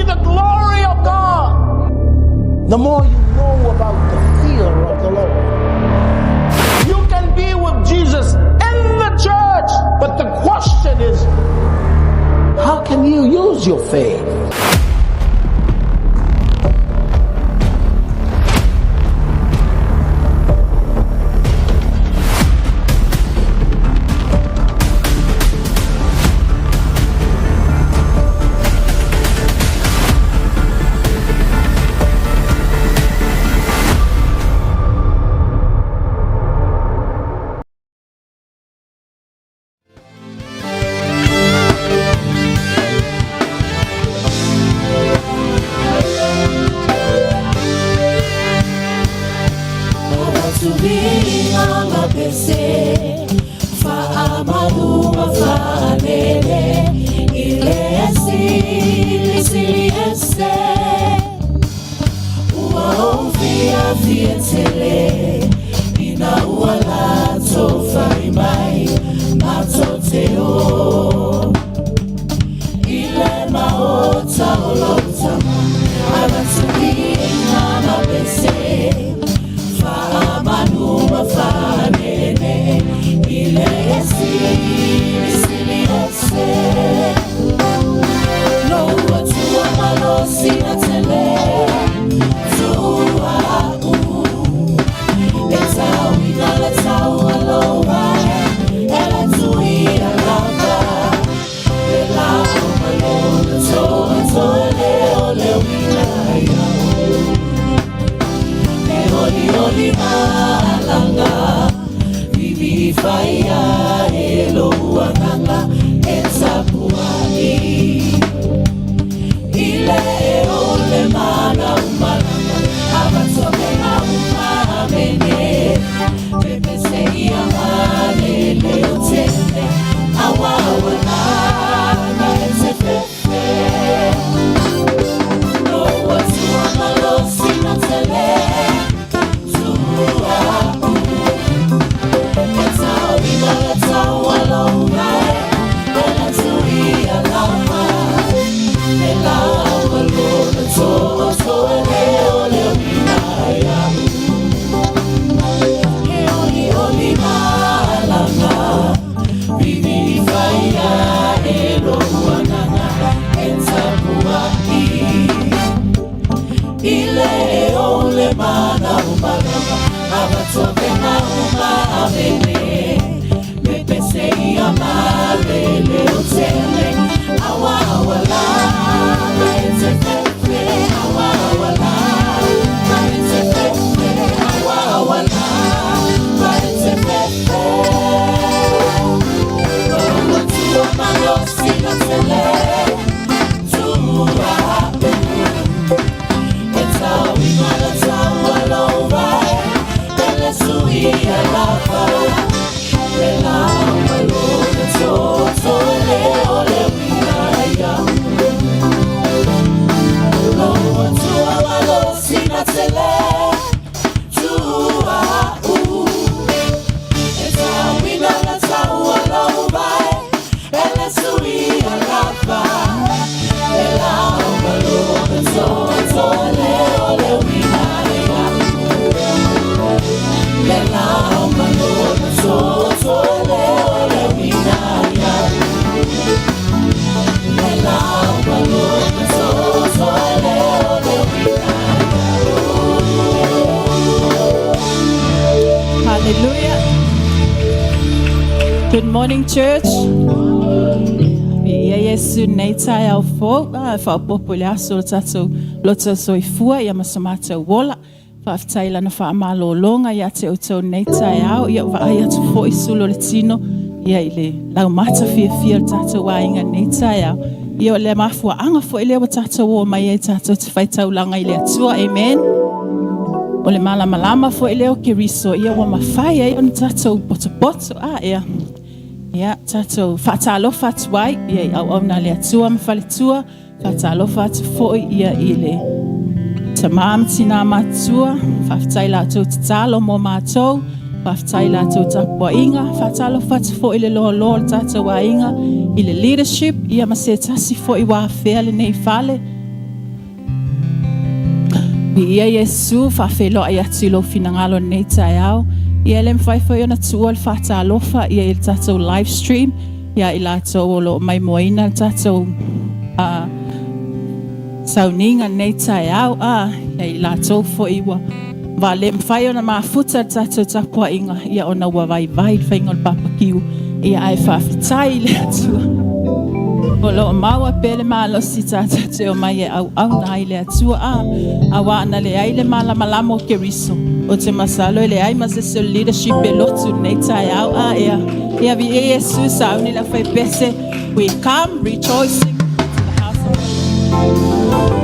see the glory of God, the more you know about the fear of the Lord. You can be with Jesus in the church, but the question is, how can you use your faith? Hallelujah. Good morning, church. Viia Iesu i lenei taeao fou, a, e faaopoopo i le aso o le tatou loto soifua ia ma so matou ola. Faafetai i Lana faamalologa ia te outou i lenei taeao. Ia, ua vaai atu foi sulu o le tino ia i le laumata fiafia o le tatou aiga i lenei taeao. Ia, o le mafuaaga foi lea ua tatou omai ai tatou te faitaulaga i le Atua. Amen. O le malamalama foi lea o Keriso, ia ua mafai ai ona tatou potopoto. A, ea. Ia, tatou faatalofa atu ai ia i auauna a le Atua ma faletua. Faatalofa atu foi ia i le tama ma tinā matutua. Faafetai i la outou tatalo mo matou. Faafetai i la outou tapuaiga. Faatalofa atu foi i le loaloa o le tatou aiga, i le leadership, ia ma se tasi foi ua afea lenei fale. Viia Iesu, faafeiloai atu i lou finagalo i lenei taeao. Ia e le mafai foi ona tuua le faatalofa ia i le tatou live stream ia i latou o lo o maimoaina le tatou sauniga i lenei taeao, a ia i latou foi ua va le mafai ona mafuta le tatou tapuaiga ia ona ua vaivai le faiga o le papakiu, ia ae faafetai i le Atua o lo o maua pea le malosi tatou te omai e auauna ai le Atua, a auā ana leai le malamalama o Keriso, ou te masalo e leai ma se isi o le leadership e lotu i lenei taeao. A ea ia viia Iesu, sauni le aufaipese. We come rejoicing to the house of the Lord.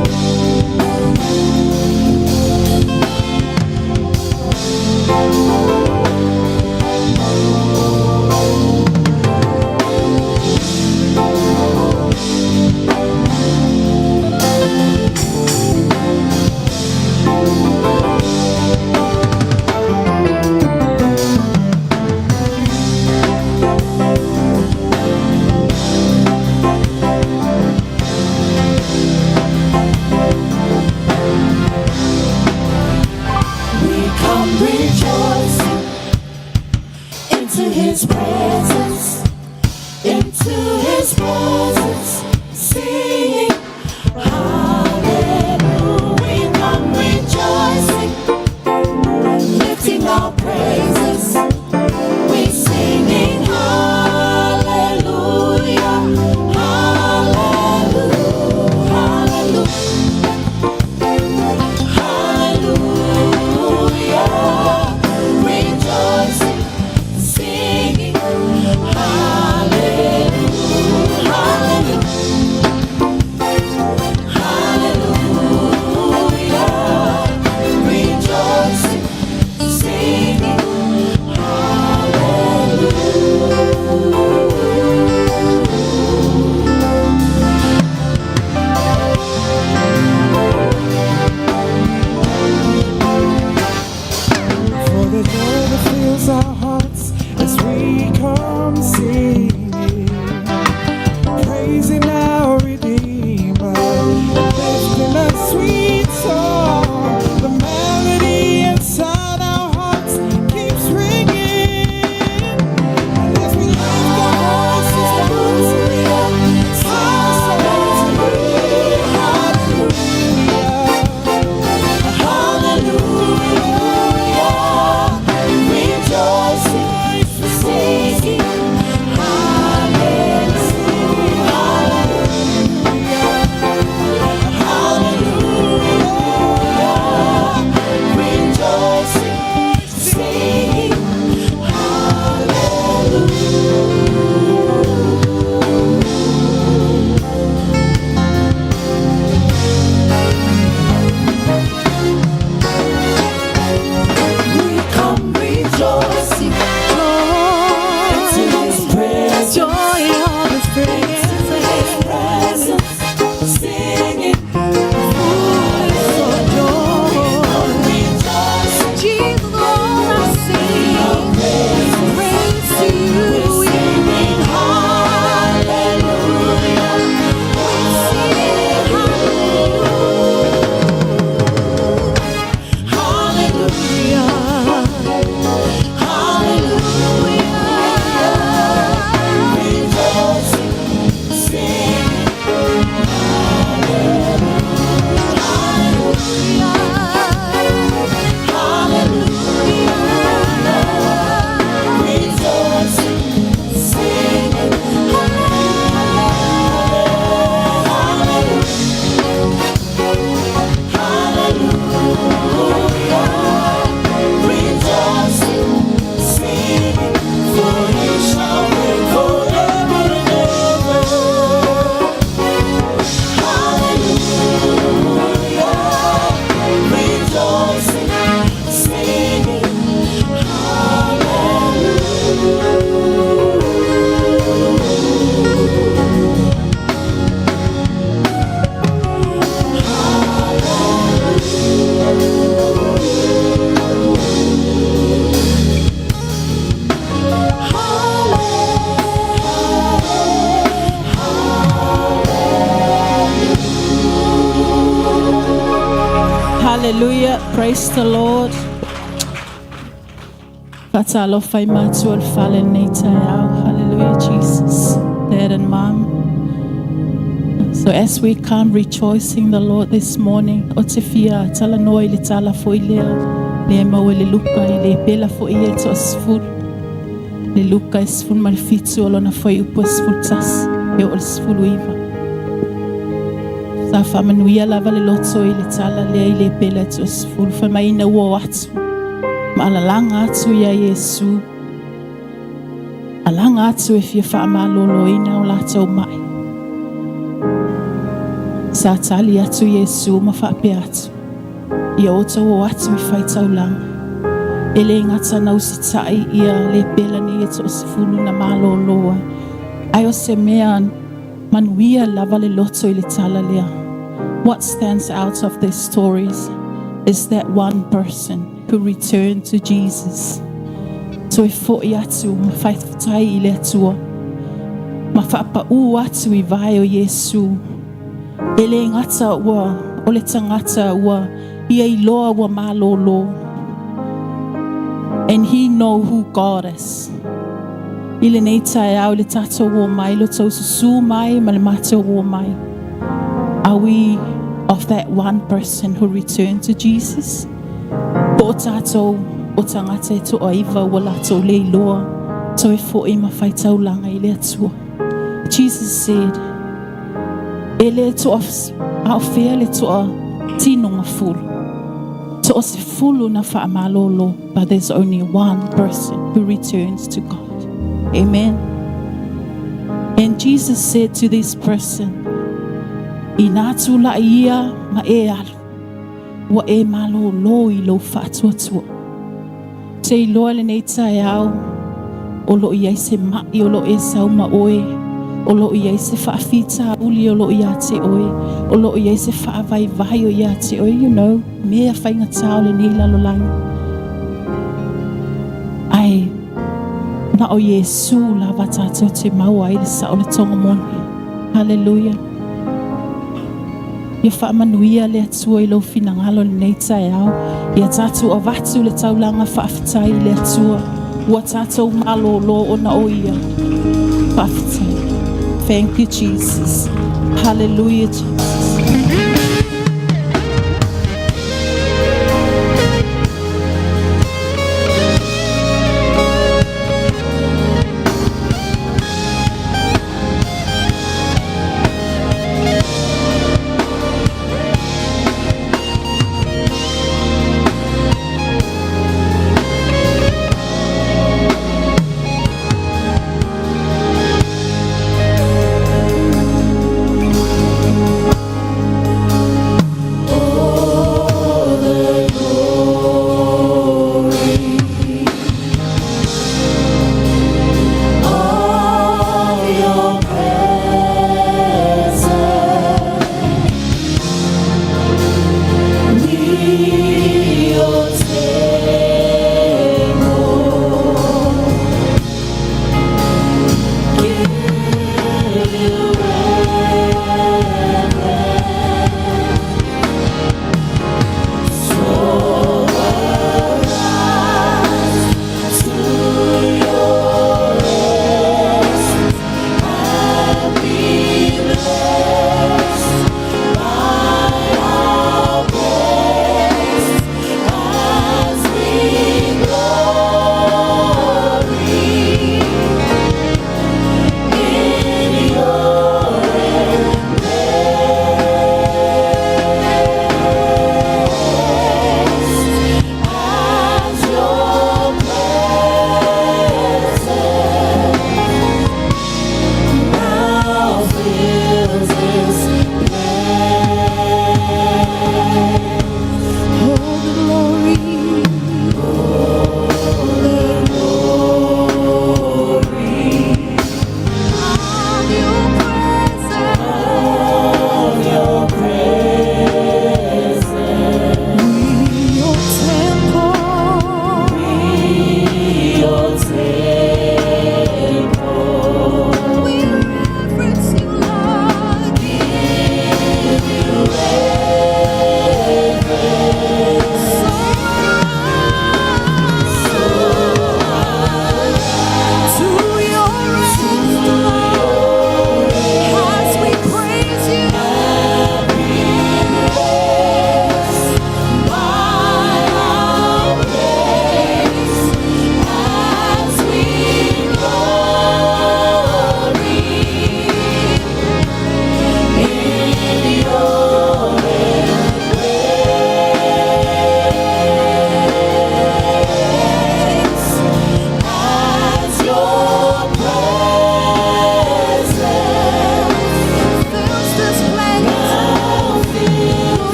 We come rejoicing into his presence, into his presence, singing hallelujah. We come rejoicing, lifting our praises. We singing hallelujah, hallelujah, hallelujah. Hallelujah, rejoicing, singing, Praise the Lord. Faatalofa i matua o le fale i lenei taeao. Hallelujah, Jesus. Dad and mom. So as we come rejoicing the Lord this morning, ou te fia talanoa i le tala foi lea, lea e maua i le Luka i le pela foi ia toasefulu. Le Luka e 17 o lona fuaiupu e 11 e oo i le 19. Sa faamanuia lava le loto i le tala lea i le pela e toasefulu. Fai mai ina ua o atu, ma alalaga atu ia Iesu. Alaga atu e fia faamaloloina o latou mai. Sa tali atu Iesu ma faapea atu, Ia outou o atu i faitaulaga. E le gata na usitai ia lepela nei e toasefulu na malolo ai, ae o se mea manuia lava le loto i le tala lea. What stands out of this stories is that one person who returned to Jesus. Toe foi atu ma faafetai i le Atua, ma faapaū atu i vae o Iesu. E le gata ua o le tagata ua ia iloa ua malolo. And he know who God is. I lenei taeao i le tatou o mai, lo tou susū mai ma le matou o mai. Are we of that one person who returned to Jesus? Po o tatou o tagata e toaiva ua latou le iloa toe foi ma faitaulaga i le Atua. Jesus said, E le toa aofea le toa tinoga fulu. Toasefulu na faamalolo, but there's only one person who returns to God. Amen. And Jesus said to this person, Inā tulai ia ma e alu, ua e malolo i lou faatuatua. Te iloa lenei taeao, o loo i ai se mai o loo e sau ma oe, o loo i ai se faafitauli o loo ia te oe, o loo i ai se faavaivai o ia te oe, mea faigata o lenei lalolagi. Ae na o Iesu lava tatou te maua ai le saolotoga moni. Hallelujah. Ia faamanuia le Atua i lou finagalo i lenei taeao. Ia tatou avatu le taulaga faafetai i le Atua. Ua tatou malolo ona o ia. Faafetai. Thank you, Jesus. Hallelujah, Jesus.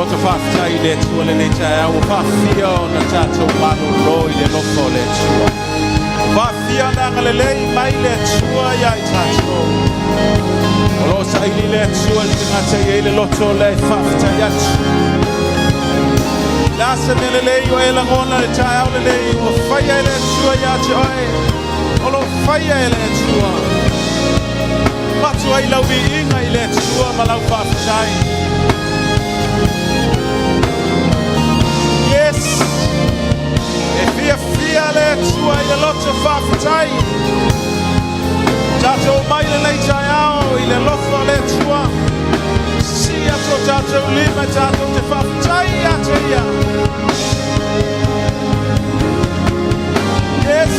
Loto faafetai i le Atua lenei taeao ua faafia ona tatou malolo i le alofa o le Atua. Faafia ona agalelei mai le Atua ia i tatou. O lo o saili le Atua le tagata e i ai le loto lea e faafetai atu. Le a se mea lelei ua e lagona le taeao lenei ua faia e le Atua ia te oe. O lo o faia e le Atua. Avatu ai lau viiga i le Atua ma lau faafetai. Yes! E fiafia le Atua i le loto faafetai. Tatou omai lenei taeao i le alofa o le Atua. Sisii atu o tatou lima tatou te faafetai ia te ia. Yes!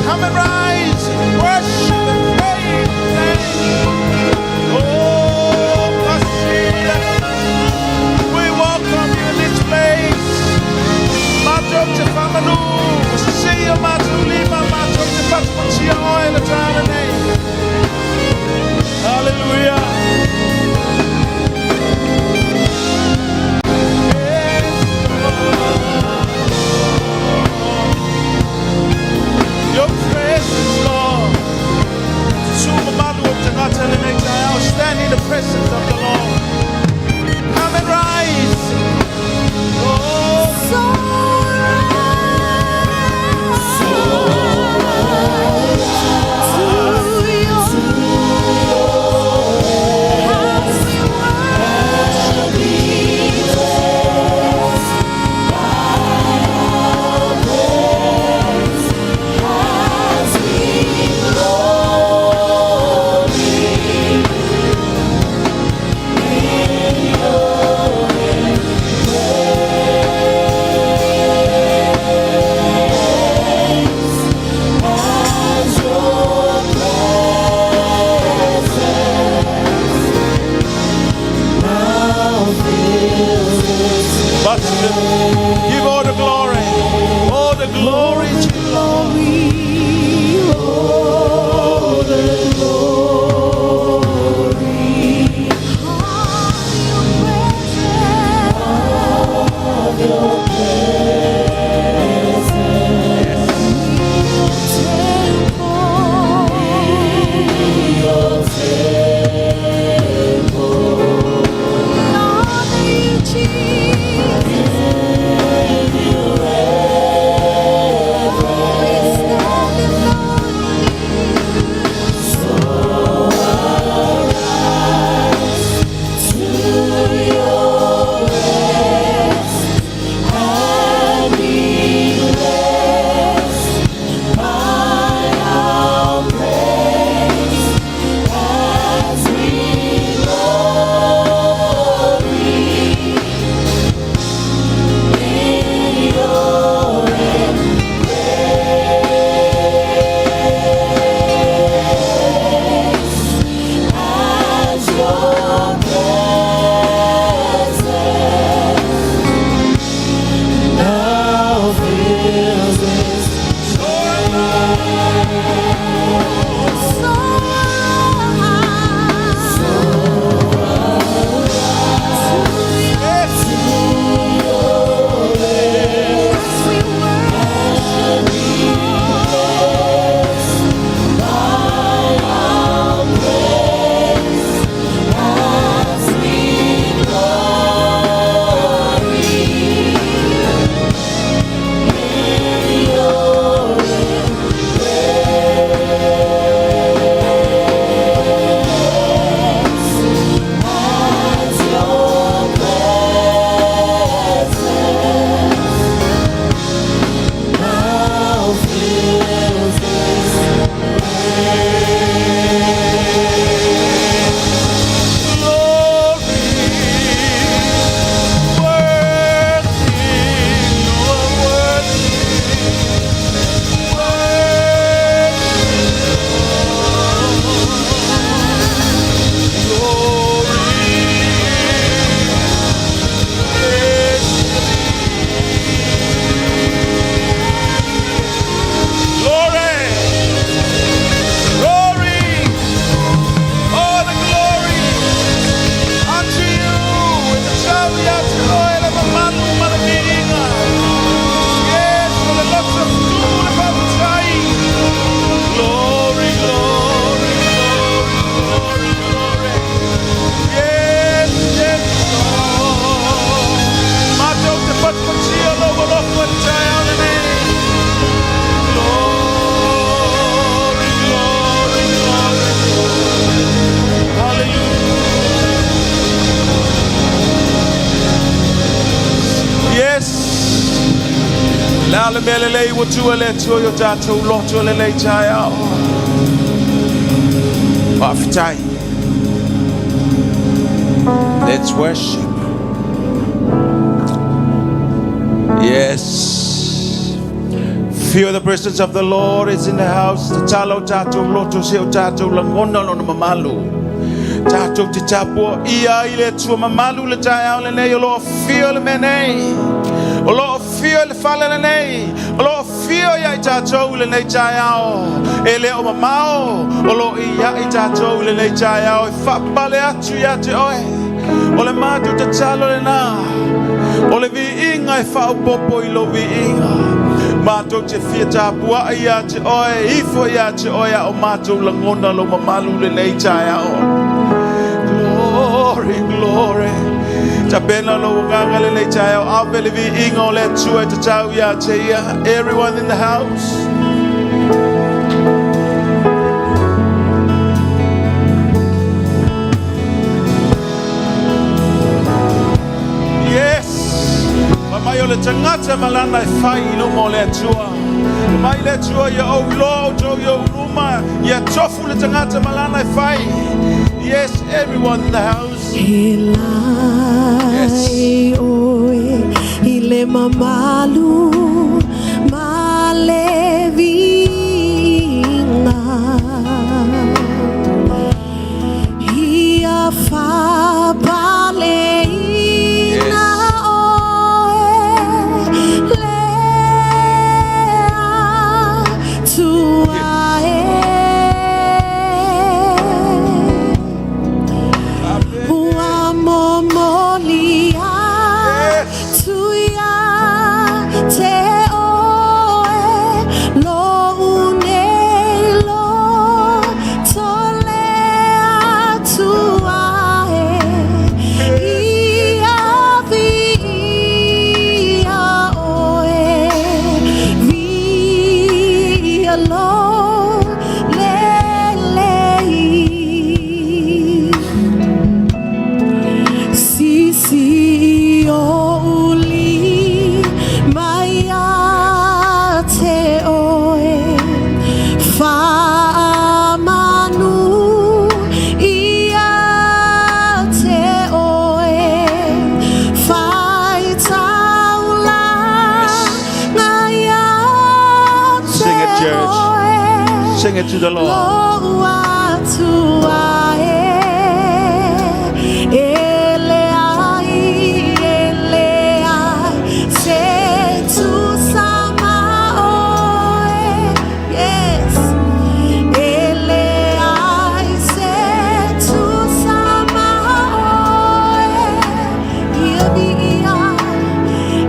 Come and rise, worship and praise His name. Oh, Pasila, we welcome you in this place. Matou te faamanu, sisii o matou lima, matou te patipatia oe le taeao lenei. Hallelujah. Yes, Lord. Your presence, Lord. Susu mamalu o tagata lenei taeao. Stand in the presence of the Lord. Come and rise. Oh, So rise to your house we worship Jesus. As we glory in your embrace, as your presence now fills this. But give all the glory. All the glory to you, Lord. All the glory of your presence, your temple, honor you, Jesus. We stand alone. So arise to your rest and be blessed by our praise as we glory. Le a le mea lelei ua tua le Atua i o tatou loto lenei taeao. Faafetai. Let's worship. Yes. Feel the presence of the Lord is in the house. Tatalo tatou loto se o tatou lagona lona mamalu. Tatou te tapuaia i le Atua mamalu le taeao lenei o lo o afio le mea nei. O lo o afio le fale lenei. O lo o afio ia i tatou i lenei taeao. E le o mamao o lo o ia i tatou i lenei taeao e faapale atu ia te oe. O le matou tatalo lena. O le viiga e faaopoopo i lou viiga. Matou te fia tapuai ia te oe, ifo ia te oe a o matou lagona lou mamalu lenei taeao. Glory, glory. Tapena lou agaga lenei taeao, ave le viiga o le Atua e tatau ia te ia. Everyone in the house. Yes. Fai mai o le tagata ma lana e fai i luma o le Atua. Fai mai le Atua ia ou iloa outou i ou luma, ia tofu le tagata ma lana e fai. Yes, everyone in the house. E lae oe i le mamalu ma le viiga. Ia faapaleina oe le Atua e. Ua momoli atu ia te oe lou nei loto le Atua e. Ia viia oe, viia lou lelei. Sisi o uli mai ia te oe, faamanu ia te oe, faitaulaga ia te Sing it, church. oe. Sing it to the Lord. Lou Atua e, e leai, e leai, se tusa ma oe. Yes. E leai se tusa ma oe. Ia viia,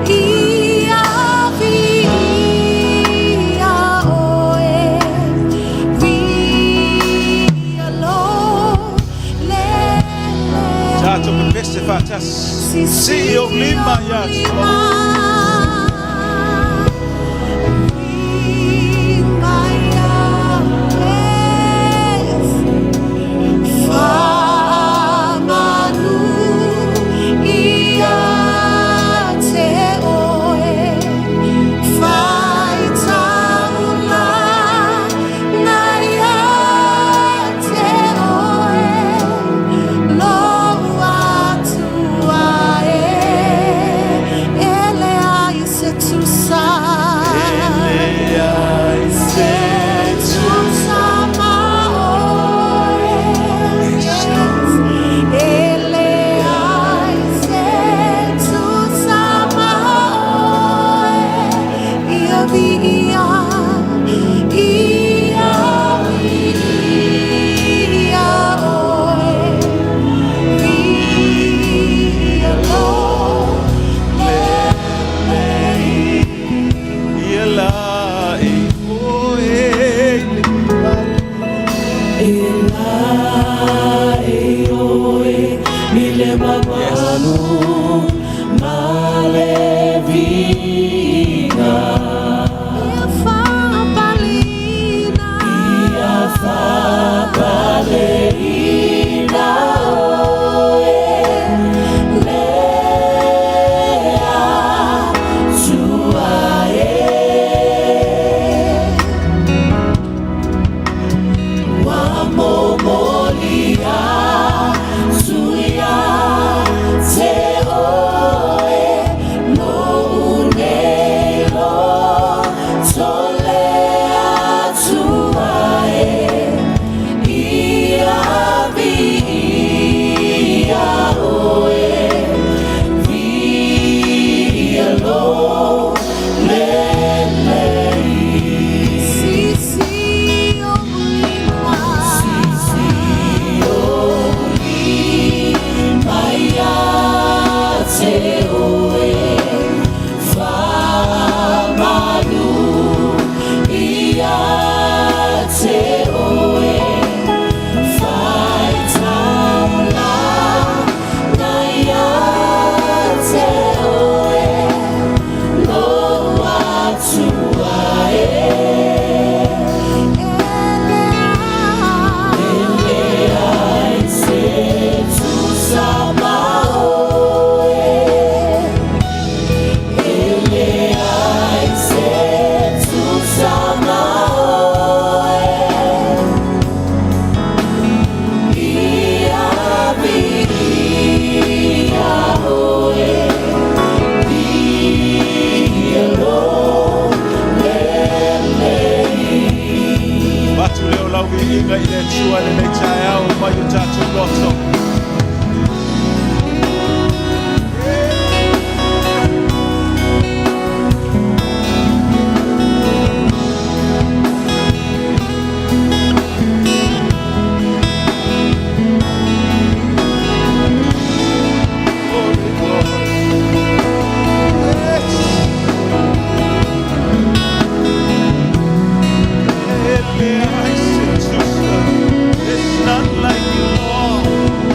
ia viia oe. Viia lou lelei. Tatou pepese faatasi. Sii ou lima ia te oe. Faamanu ia te oe, faitaulaga ia te oe, lou Atua e, e leai se tusa. Se tusa ma oe. Yes. E leai se tusa ma oe. Ia viia, ia viia oe. Viia lou lelei. Ia lae oe le mamalu. E lae oe i le mamalu ma le viiga. Ia faapaleina. Ia faapaleina oe le Atua e. Atua i lenei taeao mai o tatou loto. Glory, glory. Yes. It's none like you, Lord.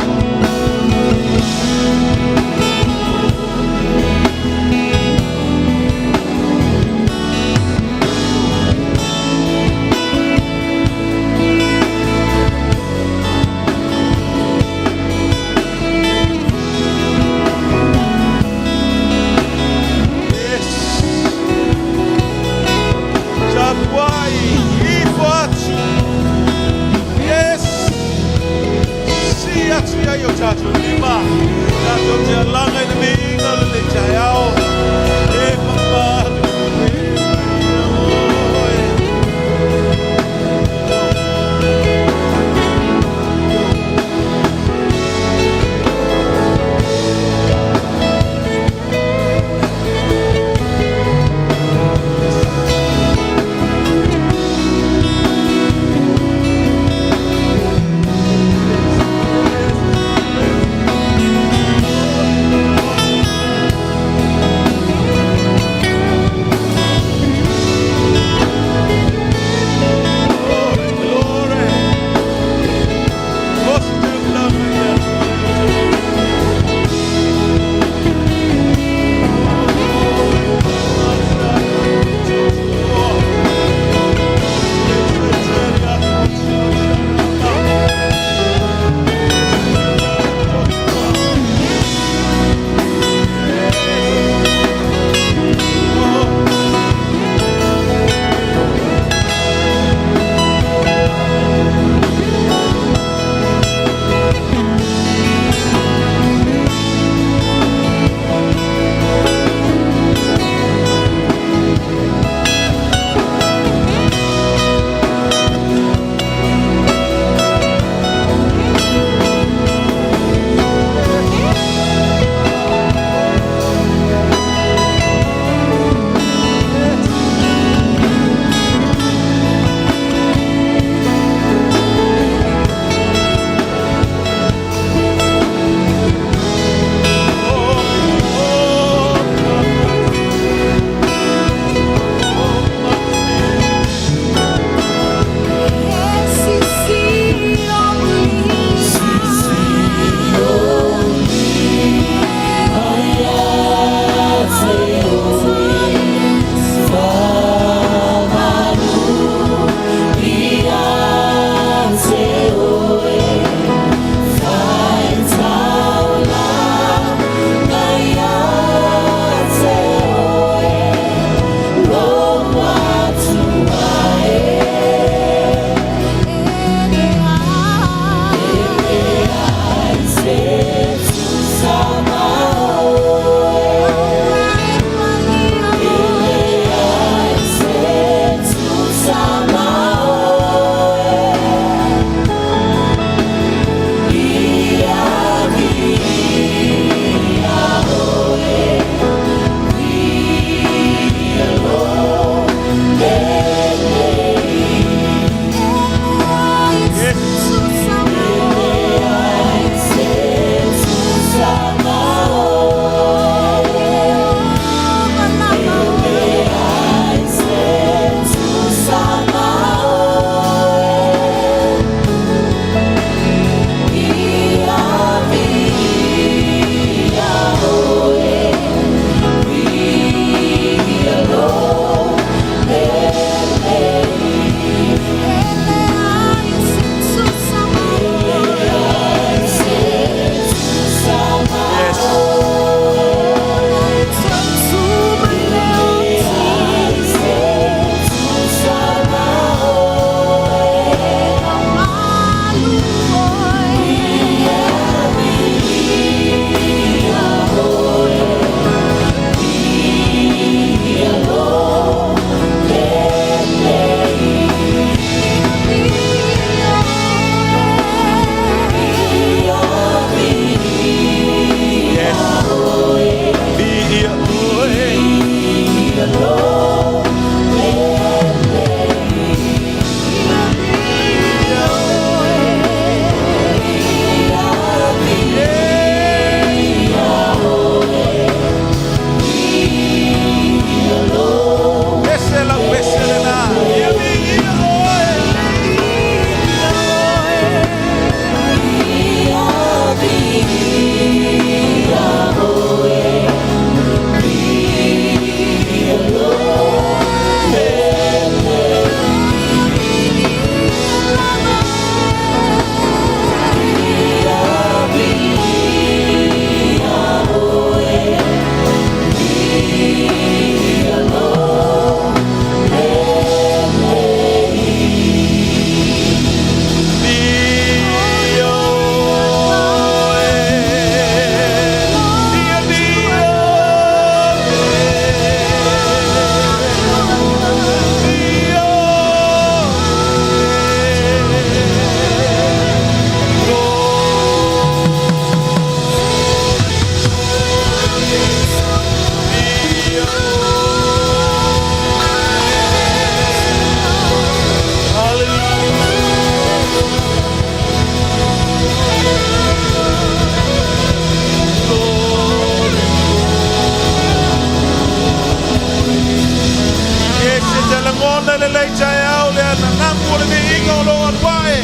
le viiga o lou alu ae.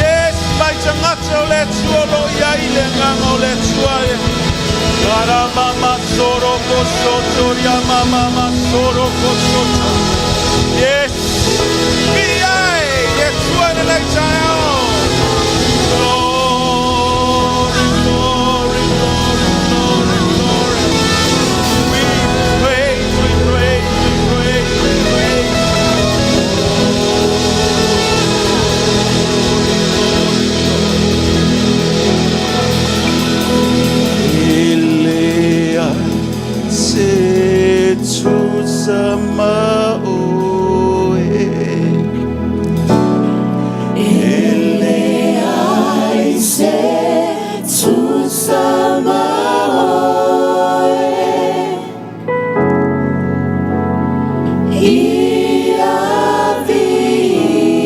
Yes, mai tagata o le Atua o lo o i ai le Agaga o le Atua e. Karamama soro kosoto riamamama soro kosoto. Yes, viia e le Atua i lenei taeao. Glory, glory, glory, glory, glory. We praise, we praise, we praise, we praise. E leai se tusa ma oe. E leai se tusa ma oe. Ia viia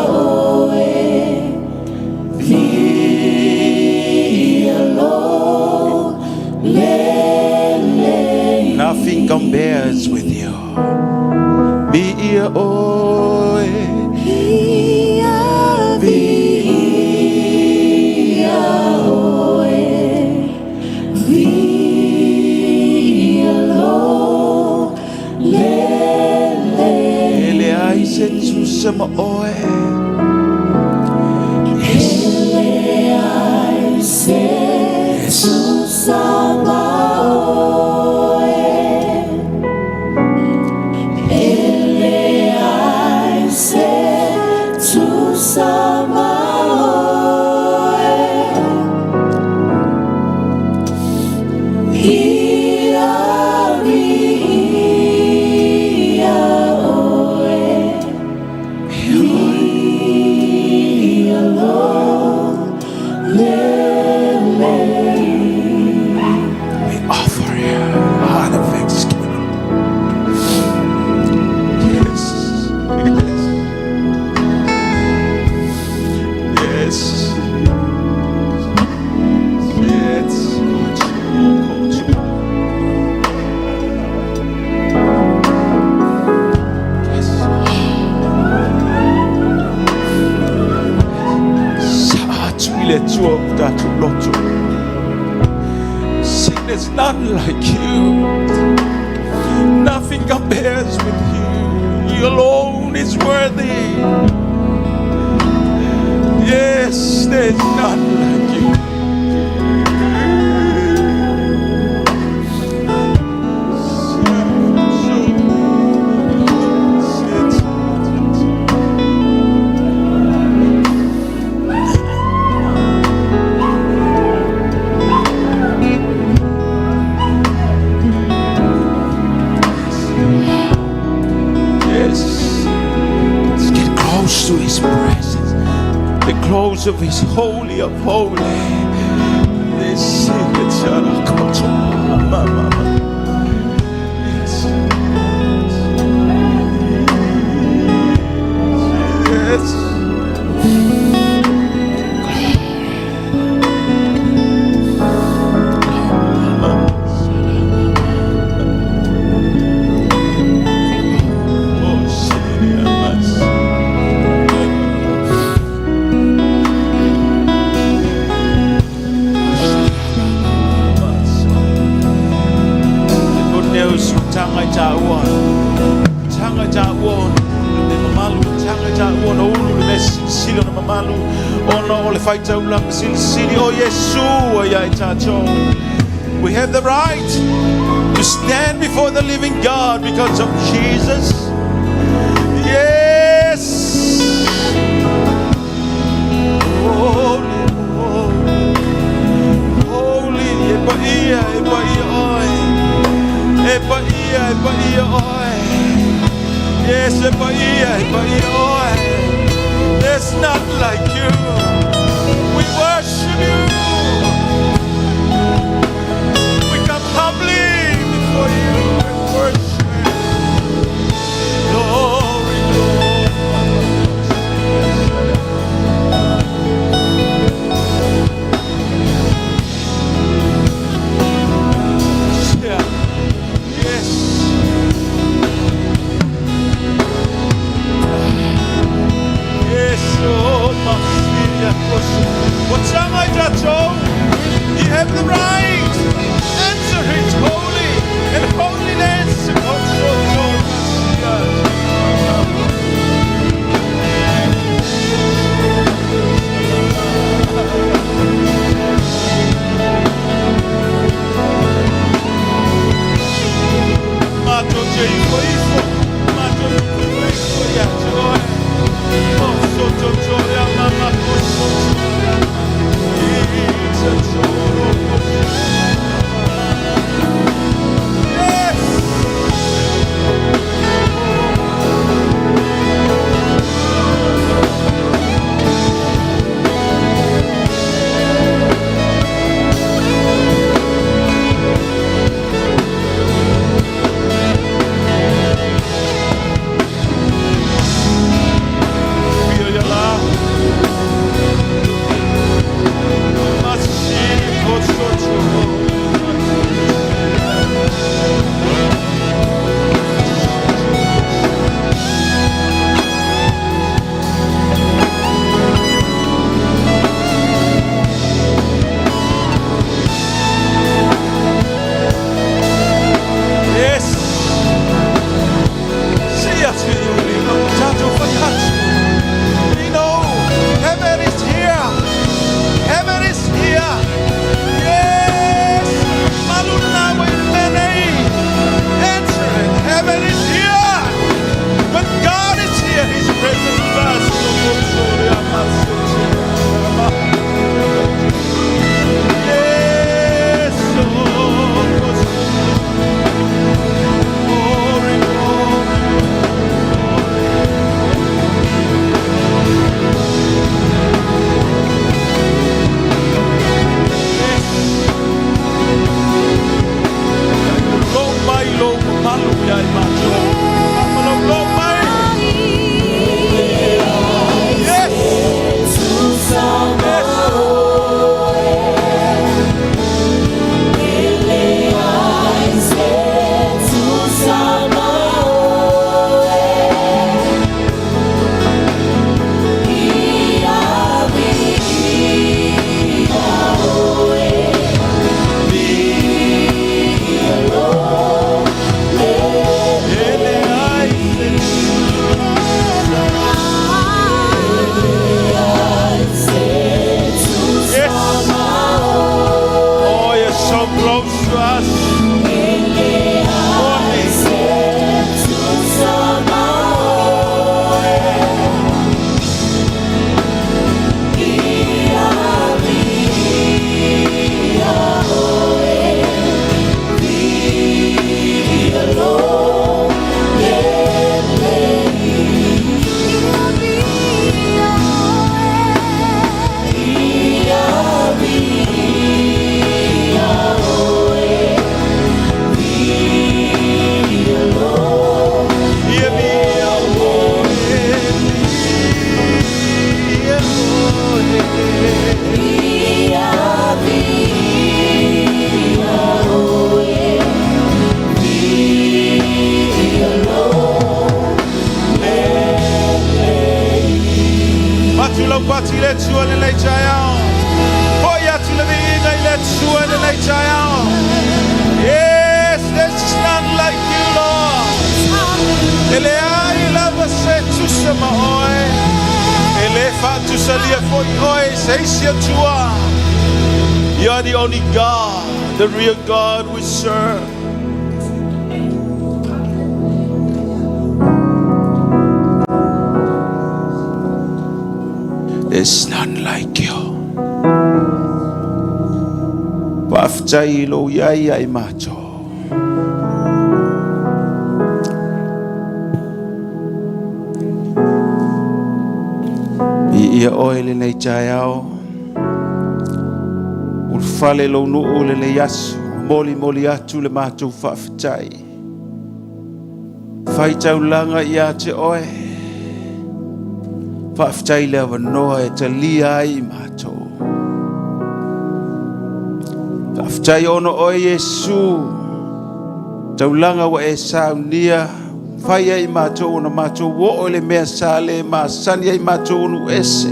oe, viia lou lelei. Nothing compares with you. Viia oe. Ia viia oe, viia lou lelei. E leai se tusa ma oe. Yes. Leai se tusa ma oe. E leai se tusa ma oe. Ia viia oe, viia lou lelei. We offer you heart of thanksgiving. Yes. Yes. Yes. Yes. Yes. Yes. Sa atu i le Atua o tatou loto. Sing, there's none like you. Nothing compares with you. You alone is worthy. Yes, there's none like you. Yes. Let's get close to His presence. The close of His holy of holy. This is Yes. Yes. Oh, yes. The good news tanga i tāua. Tanga i tāua le mamalu, tanga i tāua na ulu le mea silisili o na mamalu. Ona o le faitaulaga silisili o Iesu ia i tātou. We have the right to stand before the living God because of Jesus. Yes. Holy, holy, holy, e paia, e paia oe. E paia, e paia oe. Yes, e paia, e paia oe. There's none like you. We worship you. We come humbly before you and worship. Glory, glory. Yeah. Yes. aso. E Moni. leai se tusa ma oe. Ia viia oe, viia lou lelei. Ia viia oe, ia viia oe, viia lou Ia viia oe, viia oe. Ia viia oe, viia lou lelei. Matu lau pati le Atua i lenei taeao. Fo'i atu le viiga i le Atua i lenei taeao. Yes, there's none like you, Lord. E leai lava se tusa ma oe. E le faatusalia foi oe i se isi Atua. You are the only God, the real God we serve. There's none like you. Faafetai i lou iai ia i matou. Viia oe lenei taeao. Ulufale lou nuu lenei aso. Molimoli atu le matou faafetai. Faitaulaga ia te oe. Faafetai le avanoa e talia ai i matou. Faafetai ona oe Iesu. Taulaga ua e saunia. Fai ai i matou ona matou oo i le mea sa le masani ai matou onu ese.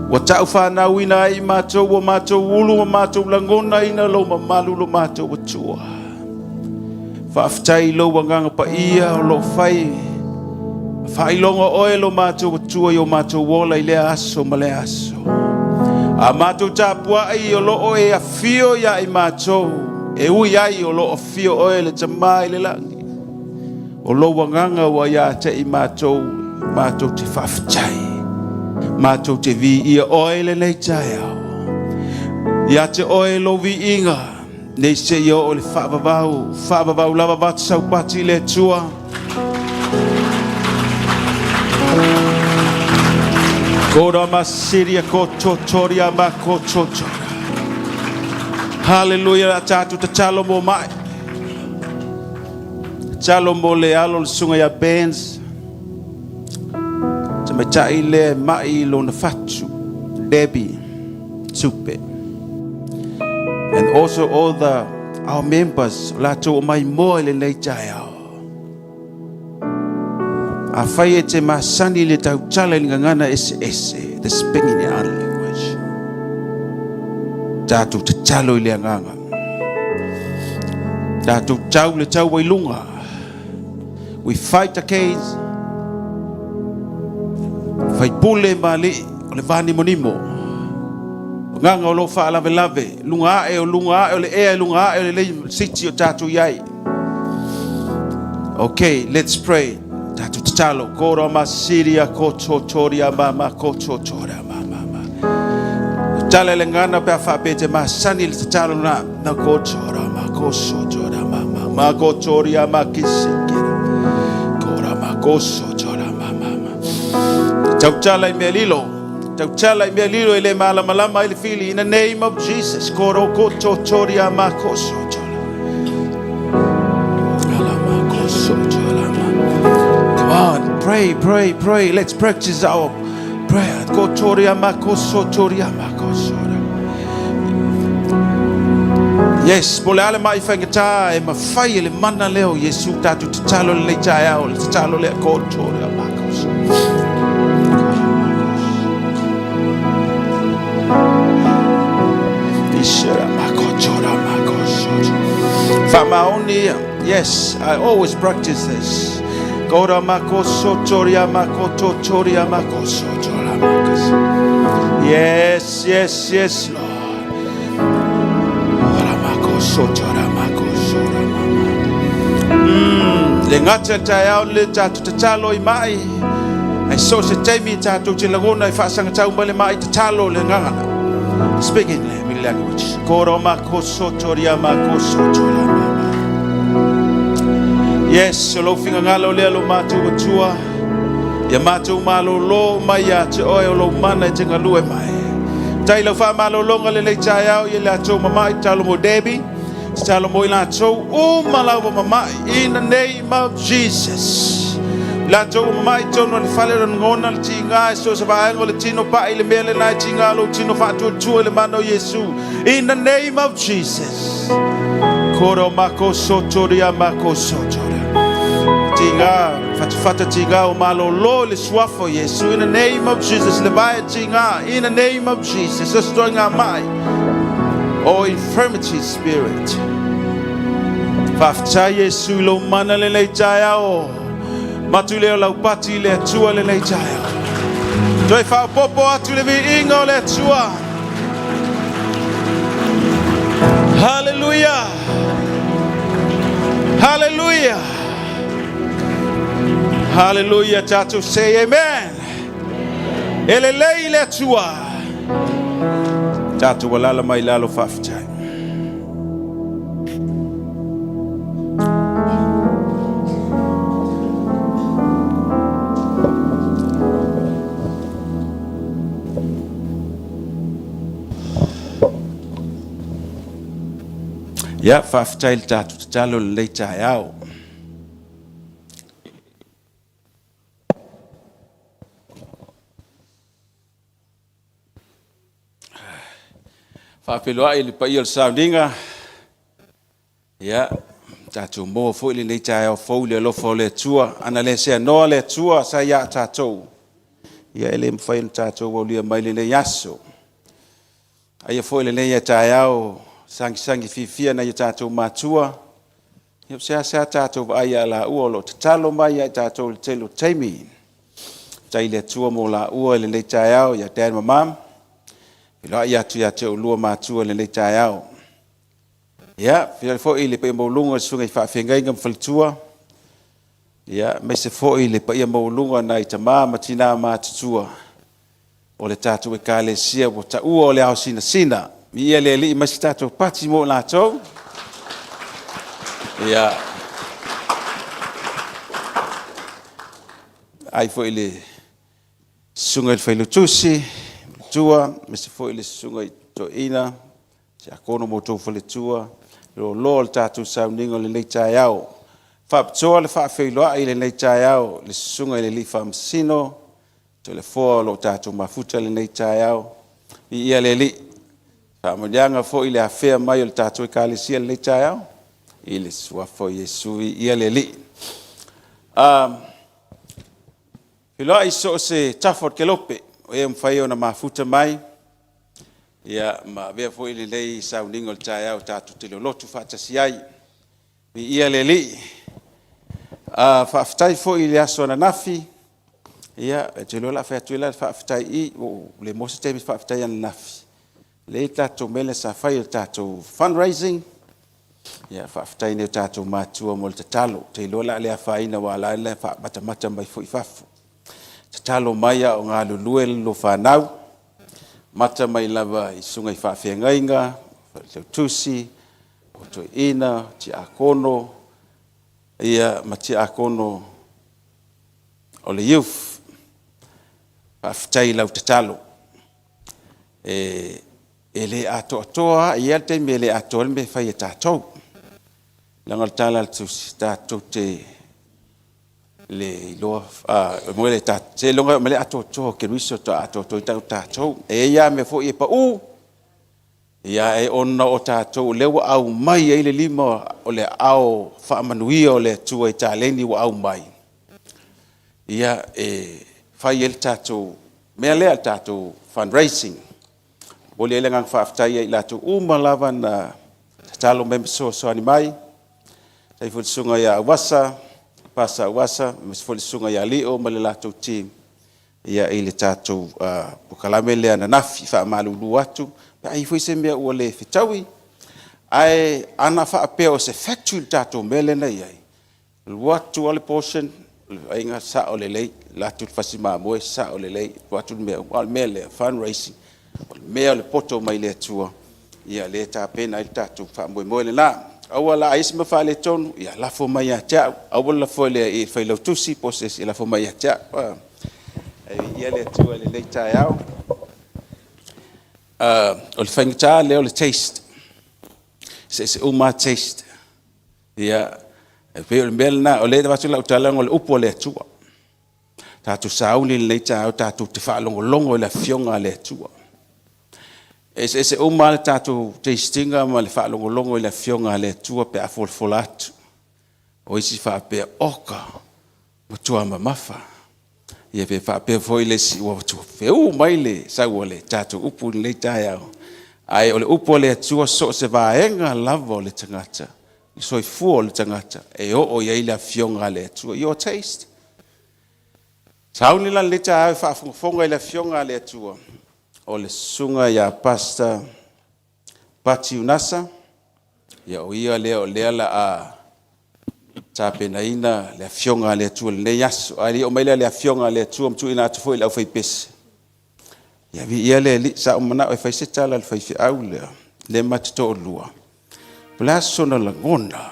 Ua tau whanauina ai i matou ua matou ulu ma matou lagona ina lou mamalu lo matou Atua. Faafetai i lou agaga paia o loo fai. Faailoga oe lo matou Atua i o matou ola i lea aso ma lea aso. A matou tapuai o loo e afio ia i matou. E ui ai o loo afio oe le Tamā i le lagi. O lou agaga ua ia te i matou, matou te faafetai. Matou te viia oe lenei taeao. Ia te oe lou viiga, nei seia oo i le faavavau, faavavau lava vata saupati i le Atua. Kora masiria ko totoria ma ko totora. Hallelujah, la tātou tatalo mo mai. Tatalo mo le alo le susuga ia Benz. Tamaitai le mai lona fatu. Debbie Tupe. And also all the our members, latou o mai moa i lenei taeao. Afai e te masani le tautala i le gagana eseese, the speaking in other language. Tatou tatalo i le agaga. Tatou tau le taua i luga. We fight the case. Faipule ma alii o le vanimonimo. O agaga o lo faalavelave, luga ae o luga ae o le ea, luga ae o le lei siti o tatou iai. Okay, let's pray. Tatou tatalo. Kora masiria ko totoria ma ko totoria ma ma. Tala le ngana pe a whaapea te masani le tatalo na na ko tora ma ko sotora ma ma ko toria ma kisikira. Kora ma ko sotora ma ma. Tautala i mea lilo. Tautala i mea lilo i le malamalama i le fili. In the name of Jesus. Koro ko totoria ma ko sotora. Ala ma ko sotora ma. Come on, pray, pray, pray. Let's practice our prayer. Ko toria ma ko sotoria ma ko sora. Yes, po le ale mai whaingata e mawhai e le mana leo Yesu tātou tatalo le taeao, le tatalo le ko toria ma ko sora. Ishara ma ko tora ma ko sora. Whamaoni, yes, I always practice this. Kora mako sotoria mako totoria mako sotora mako. Yes, yes, yes, Lord. Ora mako soto ra mako sora mama. Le gata i le taeao lenei tatou tatalo i mai, ai so o se taimi tatou te lagona e faasagatau mai le mai tatalo le gagana. Speak in heavenly language. Koro mako soto ria mako soto ra mama. Yes, o lou finagalo lea lo matou Atua. Ia matou malōlō mai ia te oe o lou mana e te galue mai. Tai lau faamalōloga lenei taeao i latou mama'i tatalo mo Debbie, tatalo mo i latou uma lava mama'i in the name of Jesus. Latou mama'i tonu o le fale o le lagona le tiga e so o se vaega o le tino pa'i le mea lena e tiga lou tino faatuatua i le mana o Iesu in the name of Jesus. Koro mako sotoria mako sotoria. Tiga, fatafata tiga o malōlō le suafa o Iesu in the name of Jesus. Le vae tiga in the name of Jesus. Destroying our mind. Oh, infirmity spirit. Faafetai Iesu i lou mana lenei taeao. Matu lea o laupati i le Atua lenei taeao. Toe faaopoopo atu le viiga o le Atua. Hallelujah. Hallelujah. Hallelujah. Tatou say amen. E lelei le Atua. Tatou alala mai lalo faafetai. Ia, faafetai le tatou tatalo lenei taeao. Faafeiloai i le paia o le sauniga. Ia, tatou maua foi lenei taeao fou i le alofa o le Atua. Ana le seanoa le Atua sa ia tatou, ia e le mafai ona tatou aulia mai lenei aso. Aia foi lenei taeao sagisagi fiafia nai o tatou matua. Ia seasea tatou vaai ia laua o lo o tatalo mai ia i tatou i le tele o taimi. Tai le Atua mo laua i lenei taeao ia Dad ma Mom. Feiloai atu ia te oulua matua i lenei taeao. Ia, feiloai foi i le paia maualuga o le susuga i faafeagaiga ma faletua. Ia, aemaise foi le paia maualuga nai tama ma tina matutua o le tatou Ekalesia ua taua o le ao sinasina. Viia le Alii mai se tatou pati mo latou. Ia, ai foi le susuga i le Failautusi, tua, aemaise foi le susuga i toeaina, tiakono ma outou faletua, loaloa o le tatou sauniga o lenei taeao. Faapitoa le faafeiloai i lenei taeao le susuga i le Alii Faamasino, Toleafoa o lo o tatou mafuta lenei taeao. Viia le Alii. Faamanuiaga foi le afea mai o le tatou Ekalesia lenei taeao i le suafa o Iesu. Viia le Alii. Feiloai so o se tafa o le kelope o e mafai ona mafuta mai, ia ma avea foi lenei sauniga o le taeao tatou te lolotu faatasi ai. Viia le Alii. Faafetai foi i le aso ananafi. Ia, e te iloa o le a fai atu ai le faafetai i, ua le maua se taimi e faafetai ananafi. Lea tatou mea lea sa fai o le tatou fundraising. Ia, faafetai i nai o tatou matua mo le tatalo. Ou te iloa o le a le afaina aua o la e faamatamata mai foi i fafo. Tatalo mai a o galulue le lua fanau, mata mai lava i susuga i faafeagaiga, failautusi, o toeaina, tiakono, ia ma tiakono o le youth. Faafetai i lau tatalo. E le atoatoa, e i ai lava le taimi e le atoa ai le mea e fai e tatou. Leaga o le tala a le Tusi, tatou te le iloa, seiloga e oo mai le atoatoa o Keriso faatoa atoatoa ai tatou. E i ai lava mea foi e pau, ia e ona o tatou o lea ua aumai ai le lima o le aao faamanuia o le Atua i taleni ua aumai, ia e fai ai le tatou mea lea, le tatou fundraising. Momoli ai le agaga faafetai ia i latou uma lava na tatalo mai ma fesoasoani mai. Faafetai foi i le susuga ia Auasa, Pasa Auasa, aemaise foi le susuga ia Lio ma le latou team ia i le tatou polokalame lea ananafi. Faamalulu atu pe a i ai foi se mea ua le fetaui. Ae ana faapea o se factory le tatou mea lea na i ai, alu atu lava le portion, o le vaaiga sao lelei, alu atu le fasi mamoe, sao lelei, alu atu le mea uma. A o le mea lea, fundraising, o le mea o le poto mai le Atua, ia lea e tapena ai le tatou faamoemoe lena. Aua la a i ai se mea faaletonu, ia lafo mai ia te au, aua le lafoa i le Failautusi po o se isi, lafo mai ia te au a. Ae viia le Atua i lenei taeao. O le faigata lea o le taste, e eseese uma lava taste. Ia, e pei o le mea lena, o lea e avatu lau tala ona o le upu a le Atua. Tatou sauni i lenei taeao tatou te faalogologo i le Afioga a le Atua. E eseese uma lava le tatou taste ina ma le faalogologo i le Afioga a le Atua pe a folafola atu. O isi faapea, oka, matua mamafa. Ia pe faapea foi le isi, ua feu mai le sau a le tatou upu i lenei taeao. Ae o le upu a le Atua, so o se vaega lava o le tagata, le soifua o le tagata, e oo i ai le Afioga a le Atua, your taste. Sauni la i lenei taeao e faafogafoga i le Afioga a le Atua, o le Susuga ia Pastor Pati Unasa, ia o ia lea o lea o le a tapenaina le Afioga a le Atua i lenei aso. Ae le i oo mai la i le Afioga a le Atua ma tuuina atu foi i le aufaipese, ia viia le Alii. Sa ou manao e fai se tala a le faifeau lea, lea ma te toalua, po o le a sona lagona,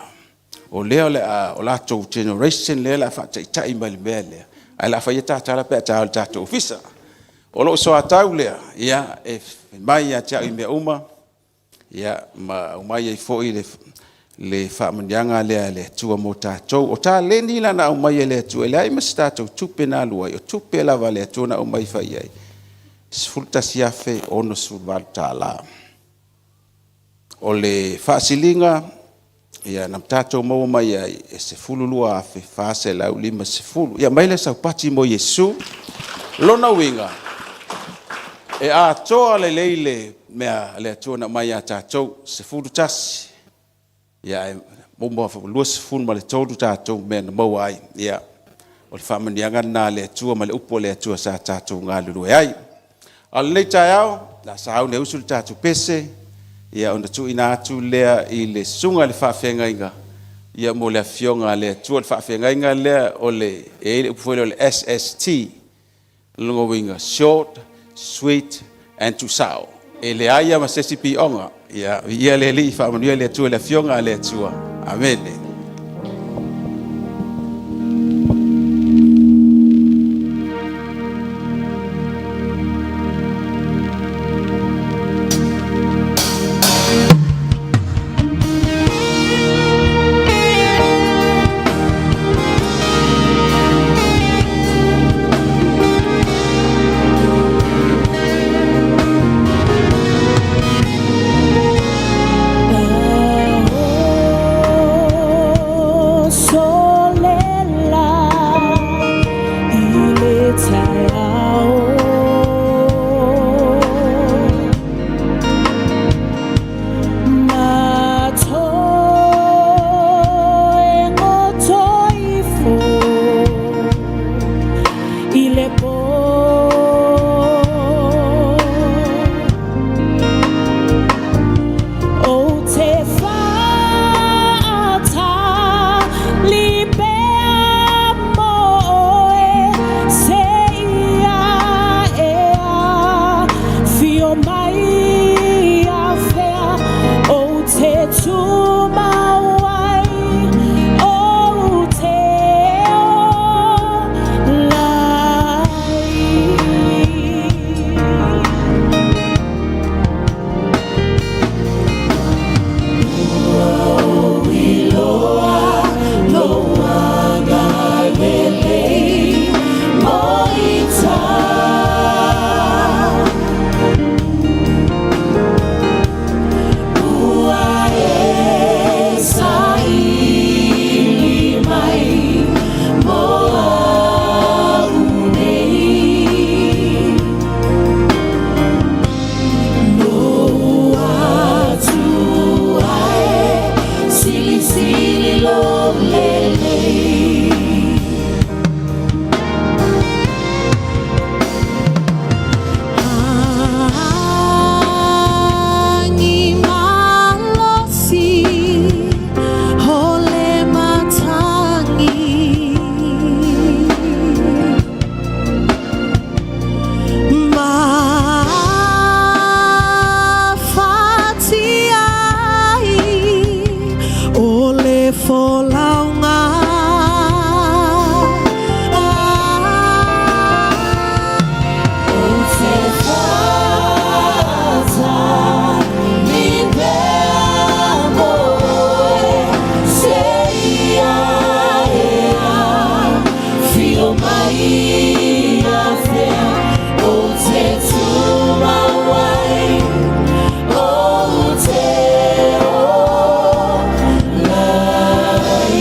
o lea o le a, o latou generation lea o le a faataitai mai i le mea lea, ae o le a fai a ta tala pe a ta o i le tatou ofisa. O lou soatau lea, ia, e fai mai ia te au i mea uma, ma aumai ai foi le faamanuiaga lea a le Atua mo tatou. O taleni la na aumai e le Atua, e leai ma se tatou tupe na alu ai, o tupe lava a le Atua na aumai fai ai, e $11,068. O le faasiliga na tatou maua mai ai, e $12,450. Ia aumai lea o sau pati mo Iesu. O lona uiga, e atoa lelei le mea a le Atua na aumai ia tatou, 11, ae 23 tatou mea na maua ai. Ia, o le faamanuiaga lena a le Atua ma le upu a le Atua sa tatou galulue ai. A o lenei taeao, o le a sauni e usu le tatou pese, ona tuuina atu lea i le susuga i le faafeagaiga mo le Afioga a le Atua. O le faafeagaiga lea e i ai le upu foi lea o le SST, o lona uiga, short, sweet and tuusao. E leai lava ma se isi pioga. Ia, viia le Alii, faamanuia le Atua i le Afioga a le Atua. Amene. Folauga. Ou te fata ni pea moe se ia ea fio mai afea ou te tumau ai ou te ola ai.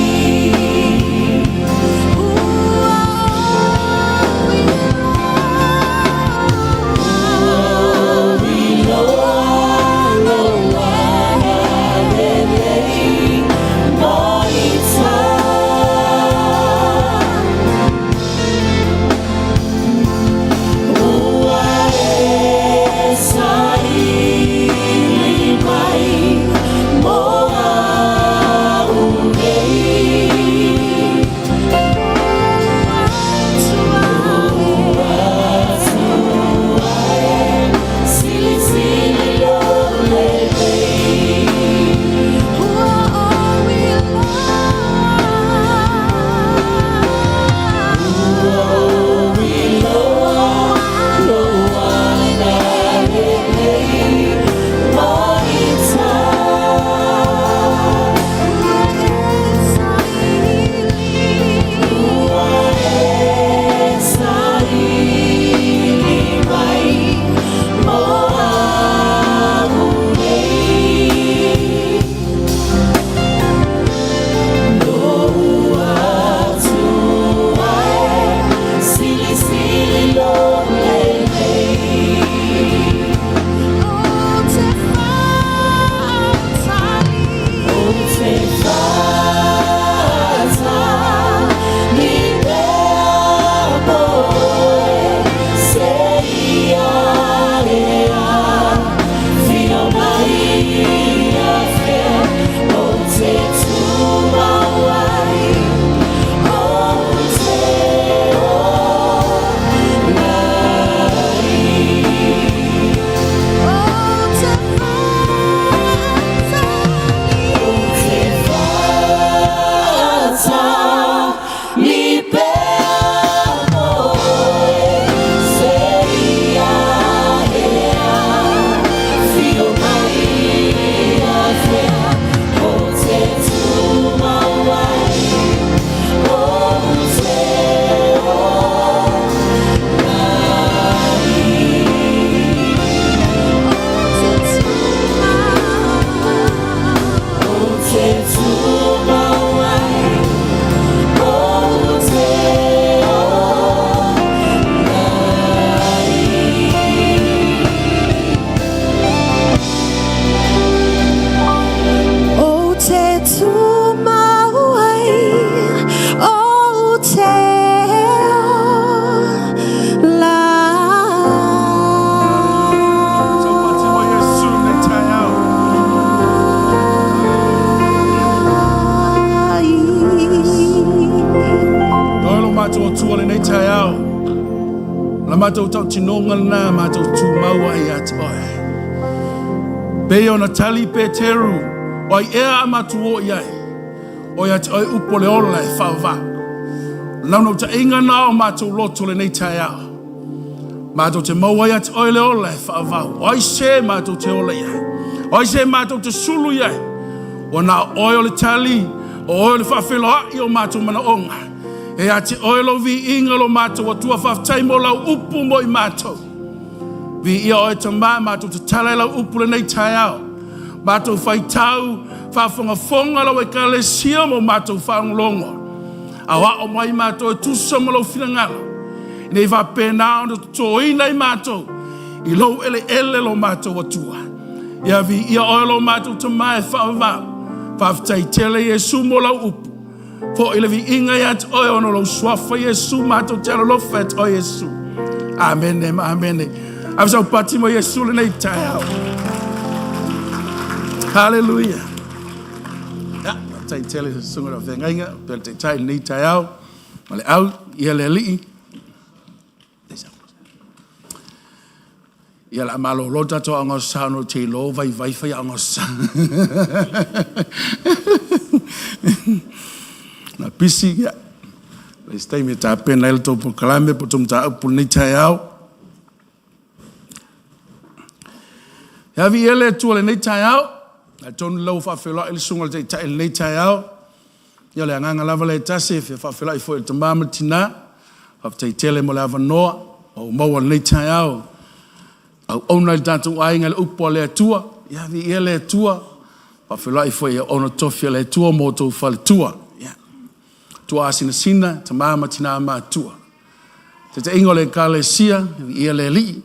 Ou te tumau ai, ou te ola. Oe lo matou Atua lenei taeao, o la matou tautinoga lena matou tumau ai ia te Oe. Pei ona tali Peteru, o ai ea a matou o i ai? O ia te Oe upu o le ola e faavavau. O le naunautaiga lena o matou loto lenei taeao. Matou te maua ia te Oe le ola e faavavau. O ai se matou te ola i ai? O ai se matou te sulu i ai? Ua na o Oe o le tali, o Oe o le faafeiloai o matou manaoga. E ia te Oe lou viiga lo matou Atua, faafetai mo lau upu mo i matou. Viia Oe Tama, matou tatala i lau upu lenei taeao. Matou faitau, faafogafoga lau Ekalesia mo matou faalogologo. Aoao mai matou e tusa ma lou finagalo, ina ia faapena ona totoina i matou i lou eleele lo matou Atua. Ia viia Oe lo matou Tama e faavavau. Faafetai tele Iesu mo lau upu. Foi le viiga ia te Oe ona o lou suafa Iesu matou te alolofa ia te Oe Iesu. Amene ma amene. Ave sau pati mo Iesu lenei taeao. Hallelujah. Ia, faafetai tele i le susuga i le faafeagaiga, pea le taitai i lenei taeao, ma le au, ia le Alii. Ia, o le a malolo le tatou aoga o sa ona ou te iloa ua vaivai faiaoga o sa. Na pisi, ia. Le isi taimi e tapena ai le tou polokalame po o tou mataupu i lenei taeao. E avi i le Atua i lenei taeao, atonu o lea ua faafeiloai le susuga i le Taitai i lenei taeao. Ia o le agaga lava lea e tasi e fia faafeiloai foi i le tama ma le tina. Faafetai tele mo le avanoa ua ou maua i lenei taeao. Auauna i le tatou aiga i le upu a le Atua. Ia viia le Atua. Faafeiloai foi i auauna totofi a le Atua ma outou faletua. Ia, tuaasinasina, tama ma tina matutua. Taitaiga o le Ekalesia, viia le Alii.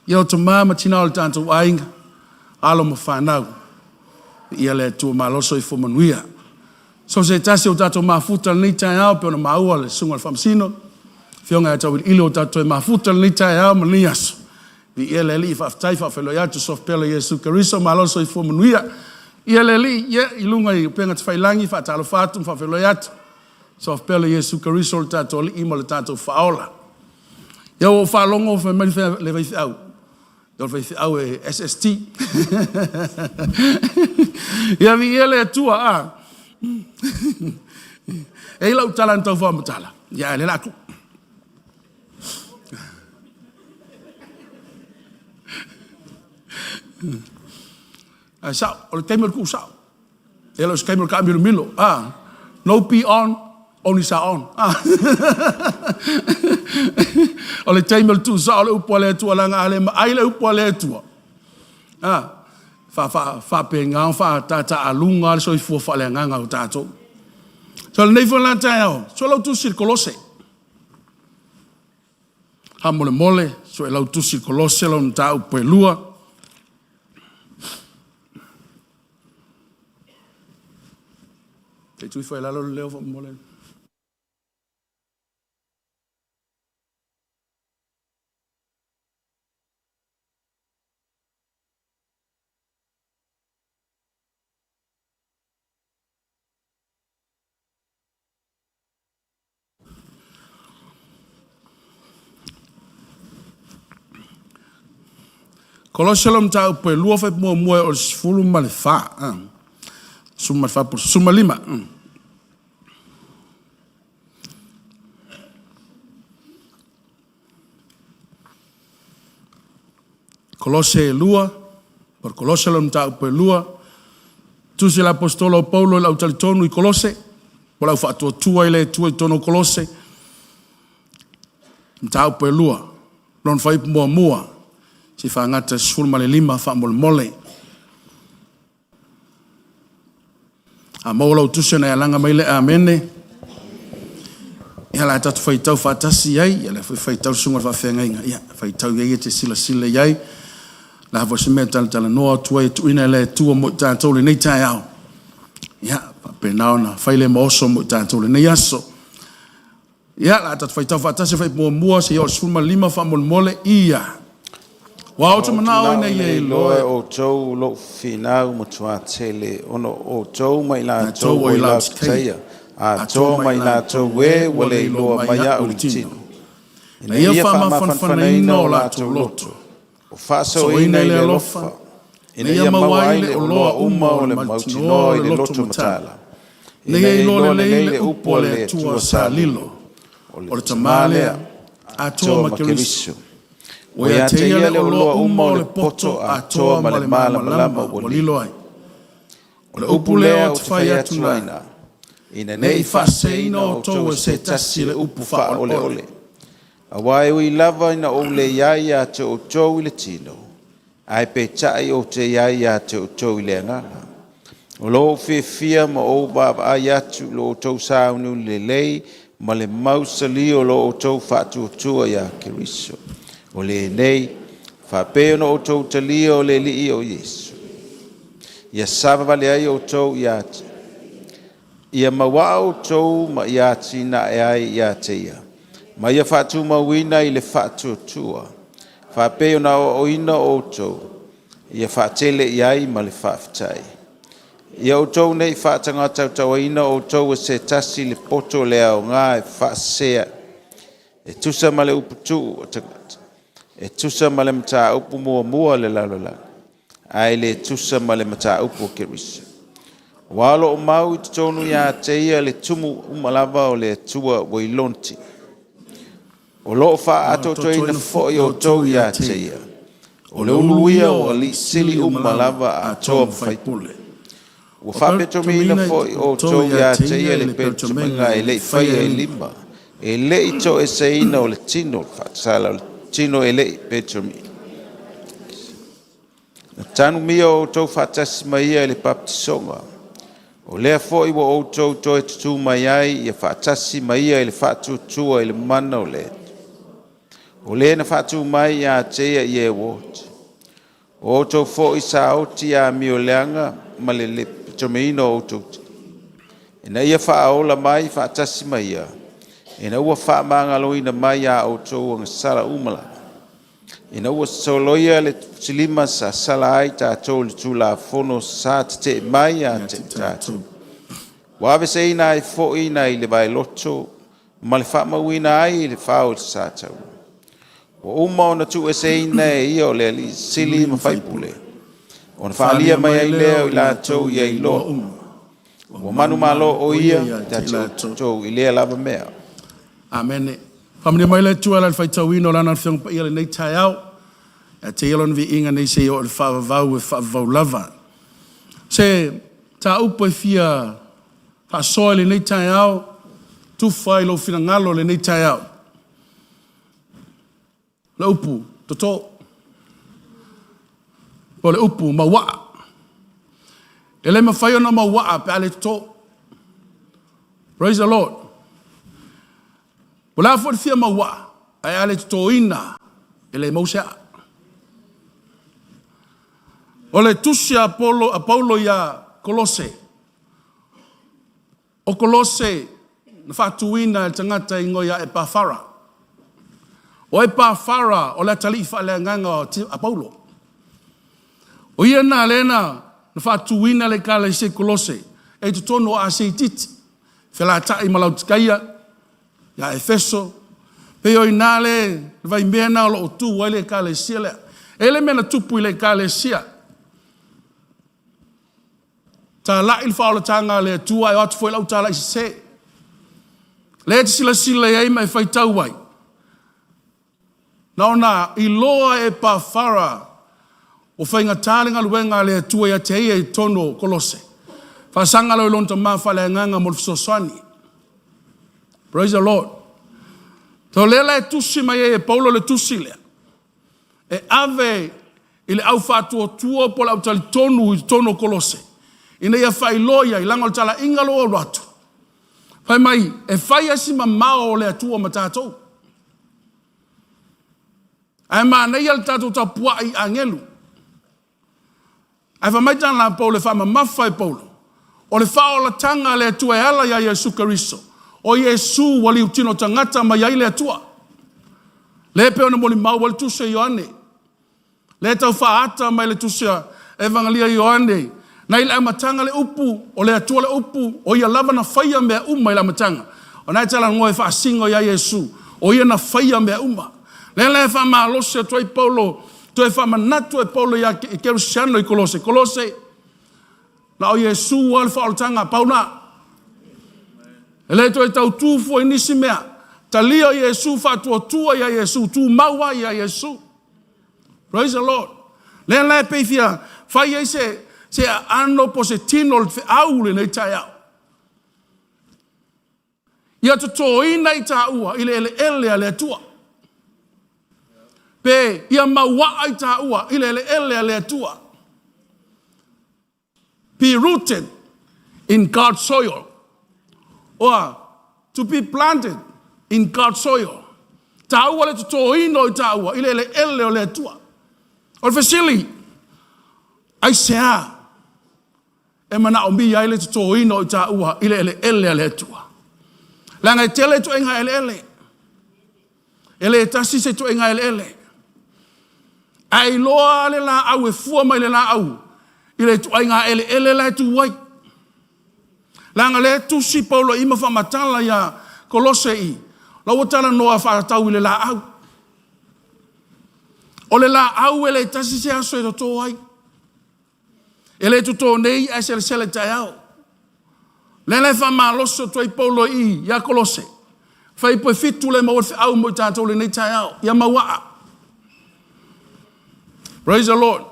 Ia o tama ma tina o le tatou aiga, alo ma fanau, viia le Atua, malo le soifua manuia. So o se tasi o tatou mafuta i lenei taeao pei ona maua le susuga i le Faamasino, Afioga ia Tauiliili ua tatou toe mafuta i lenei taeao ma lenei aso. Viia le Alii, faafetai, faafeiloai atu Soa Pele Iesu Keriso, malo le soifua manuia. Viia le Alii, ia i luga i upega tafailagi, faatalofa atu ma faafeiloai atu. Soa Pele Iesu Keriso le tatou Alii ma le tatou Faaola. Ia ua ou faalogo fai mai le faifeau, o le faifeau e SST. Ia viia le Atua, a. E i ai lau tala na tau faamatala, ia ae o lea o le a tuu. Ae sao, o le taimi o le tuusao. E le o se taimi o le taamilomilo. Ah, no pee on, only sa on. Ah. o le taimi o le tuusao o le upu a le Atua, leaga a le maai le upu a le Atua, ah, fa, fa, faapena faatataaluga le soifua faaleagaga o tatou. So lenei foi la taeao, so lau tusi i le Kolose. Faamolemole, sue lau tusi i Kolose lau mataupu e 2. Te tui fai lalo le leo faamolemole. Kolose lau mataupu e 2 fuaiupu muamua o le 14, 14 po o le 15. Kolose e 2, po o Kolose lau mataupu e 2, tusi a le Aposetolo o Paulo i le autalitonu i Kolose, po o le aufaatuatua i le Atua i totonu o Kolose, mataupu e 2, lona fuaiupu muamua, seia faagata i le 15 faamolemole. A maua lau tusi ona e alaga mai lea, amene. Ia, o le a tatou faitau faatasi ai, ia o lea foi e faitau le susuga i le faafeagaiga, ia, faitau ai e te silasila i ai. O le a foi se mea e talatalanoa atu ai e tuuina e le Atua mo i tatou i lenei taeao. Ia, faapena ona fai lea ma oso mo i tatou i lenei aso. Ia, o le a tatou faitau faatasi fuaiupu muamua seia oo i le 15 faamolemole. Ia. Ua ou te manao ina ia iloa e outou lou finau matua tele, ona o outou ma i latou o i Laotikaia, atoa ma i latou e ua le iloa mai au i le tino, ina ia faamafanafanaina o latou loto, o faasaoina i le alofa, ina ia maua ai le oloa uma o le mautinoa i le loto matala, ina ia iloa lelei le upu a le Atua sa lilo, o le Tama lea, atoa ma Keriso. Ua ia te ia le oloa uma o le poto atoa ma le malamalama ua lilo ai. O le upu lea ou te fai atu ai na, ina ne i faaseseina outou e se tasi i le upu faaoleole. Aua e ui lava ina ou le i ai ia te outou i le tino, ae peitai ou te i ai ia te outou i le agaga. O lou fiafia ma ou vaavaai atu i lo outou sauniuni lelei ma le mausali o lo outou faatuatua ia Keriso. O lenei, faapei ona outou talia o le Alii o Iesu. Ia savavale ai outou ia te, ia mauaa outou ma ia atinae ai ia te ia, ma ia faatumauina i le faatuatua, faapei ona aoaoina outou, ia faatele i ai ma le faafetai. Ia outou ne i faatagatautauaina outou e se tasi i le poto le aoga e faasese e tusa ma le upu tuu a tagata, e tusa ma le mataupu muamua a le lalolagi, ae le tusa ma le mataupu a Keriso. Aua o lo o mau i totonu ia te ia le tumu uma lava o le Atua ua i lona tino. O lo o faaatoatoaina foi outou ia te ia. O le ulu ia o alii sili uma lava atoa ma faipule. Ua faapetomiina foi outou ia te ia i le petomiga e le i faia e lima, e le i toeseina o le tino, faasala o le tino e le i petomiina. Na tanumia outou faatasi ma ia i le baptisoga, o lea foi ua outou toe tutū mai ai ia faatasi ma ia i le faatuatua i le mana o le Atua. O le na faatū mai ia te ia ia e ua oti. O outou foi sa oti i amioleaga ma le le petomiina o outou tino, ina ia faaola mai faatasi ma ia, ina ua faamagaloina mai a outou agasala uma lava, ina ua soloia le tusilima sa sala ai tatou i le Tulafono sa tetee mai ia te tatou. Ua aveeseina ai foi nai le vaeloto ma le faamauina ai i le fao i le sataua. Ua uma ona tuueseina e ia o le Alii Sili ma Faipule, ona faaalia mai ai lea o i latou ia iloa uma. Ua manumalo o ia ia te outou i lea lava mea. Amene. Faamanuia mai le Atua i le faitauina o Lana Afioga Paia i lenei taeao. Ia te ia Lona viiga nei seia oo i le faavavau e faavavau lava. Se mataupu e fia faasoa i lenei taeao, tufa i lou finagalo i lenei taeao. Le upu toto, po o le upu mauaa. E le mafai ona mauaa pe a le toto. Praise the Lord. O le a foi le fia mauaa, ae a le totoina, e le maua se aa. O le tusi a Paulo ia Kolose, o Kolose na faatuina e le tagata e igoa ia Epafara. O Epafara o le atalii faaleagaga a Paulo. O ia na lea na faatuina le ekalesia i Kolose e i totonu o Asia Itiiti, felatai ma Laotikaia, ia Efeso, pei o i ina le vaimea lena o lo o tu ai le ekalesia lea. E i ai le mea na tupu i le ekalesia, talai le faaolataga a le Atua ae o atu foi lau talai sese. Lea e te silasila i ai ma e faitau ai, na ona iloa e Epafara ua faigata le galuega a le Atua ia te ia i totonu o Kolose. Faasaga lea i lona tama faaleagaga mo le fesoasoani. Praise the Lord. So lea la e tusi mai ai e Paulo le tusi lea, e ave i le au faatuatua po o le au talitonu i totonu o Kolose, ina ia faailoa i ai, leaga o le talaiga lea ua alu atu, fai mai, e fai lava si mamao o le Atua ma tatou. Ae manaia le tatou tapuai i agelu. Ae fai mai tala a Paulo e faamamafa e Paulo, o le faaolataga a le Atua e ala ia Iesu Keriso, o Iesu ua liutino tagata mai ai le Atua. Lea e pei ona molimau ai le tusi a Ioane. Lea e tau faaata mai le tusi a Evagelia Ioane, na i le amataga le upu, o le Atua le upu, o ia lava na faia mea uma i le amataga. O na e talanoa e faasino ia Iesu, o ia na faia mea uma. Lea la e faamalosi atu ai Paulo, toe faamanatu e Paulo ia i Kerisiano i Kolose, Kolose, na o Iesu lava le faaolataga, pau na. E le toe tau tu fua i nisi mea. Talia Iesu, faatuatua ia Iesu, tumau ai ia Iesu. Praise the Lord. Lea la e pei fia fai ai se se aano po se tino o le feau lenei taeao. Ia totoina i taua i le eleele a le Atua. Pe ia mauaa i taua i le eleele a le Atua. Be rooted in God's soil. Or to be planted in God's soil. Taua le totoina o i taua i le eleele o le Atua. O le fesili, aisea e manaomia ai le totoina o i taua i le eleele a le Atua? Leaga e tele ituaiga eleele. E le tasi se ituaiga eleele. Ae iloa le laau e fua mai le laau i le ituaiga eleele la e tu ai. Leaga lea e tusi Paulo i ma faamatala ia Kolose i, la ua talanoa faatatau i le laau. O le laau e le tasi se aso e toto ai. E le toto nei ae selesele taeao. Lea la e faamalosi atu ai Paulo i i ia Kolose, fuaiupu e 7 lea e maua ai le feau mo i tatou i lenei taeao, ia mauaa. Praise the Lord.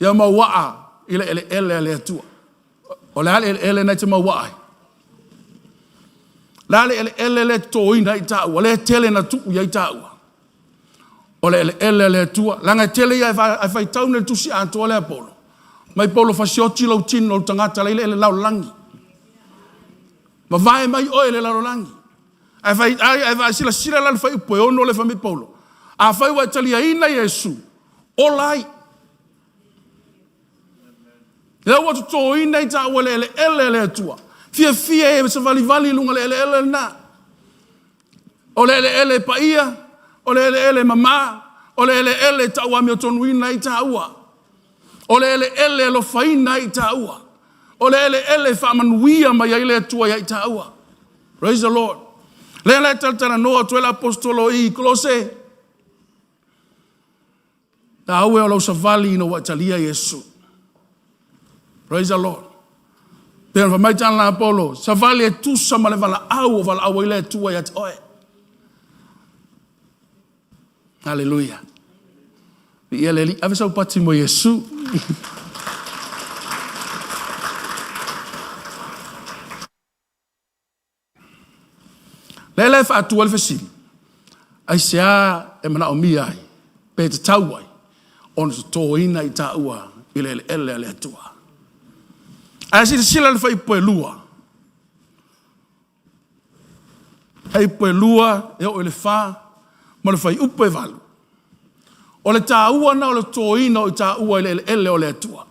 Ia mauaa i le eleele a le Atua. O le a le eleele na e te mauaa ai? O le a le eleele lea e totoina ai taua, lea e tele na tuu i ai taua? O le eleele a le Atua. Leaga e tele ia ae faitau nei le tusi atoa lea a Paulo. Mai Paulo fasioti lou tino, lou tagata la i le lalolagi. Mavae mai oe i le lalolagi. Ae fai ai ae vaai silasila la i le fuaiupu e 6 lea fai mai Paulo. Afai ua e taliaina Iesu, ola ai. Lea ua totoina i taua i le eleele a le Atua. Fiafia e savalivali i luga o le eleele lena. O le eleele paia, o le eleele mama, o le eleele e tauamiotonuina ai taua. O le eleele e alofaina ai taua. O le eleele e faamanuia mai ai le Atua ia i taua. Praise the Lord. Lea la e talatalanoa atu ai le aposetolo i Kolose, taua o lau savali ina ua e talia Iesu. Praise the Lord. Pe ona fai mai tana la Paulo, savali e tusa ma le valaau o valaau ai le Atua ia te oe. Haleluia. Viia le Alii. Ave sau pati mo Iesu. Lea la e faatu ai le fesili, aisea e manaomia ai, pe tatau ai ona totoina i taua i le eleele a le Atua? Ae silasila i le fuaiupu e 2. Fuaiupu e 2 e oo i le 4 ma le fuaiupu e 8. O le taua lena o le totoina o i taua i le eleele o le Atua.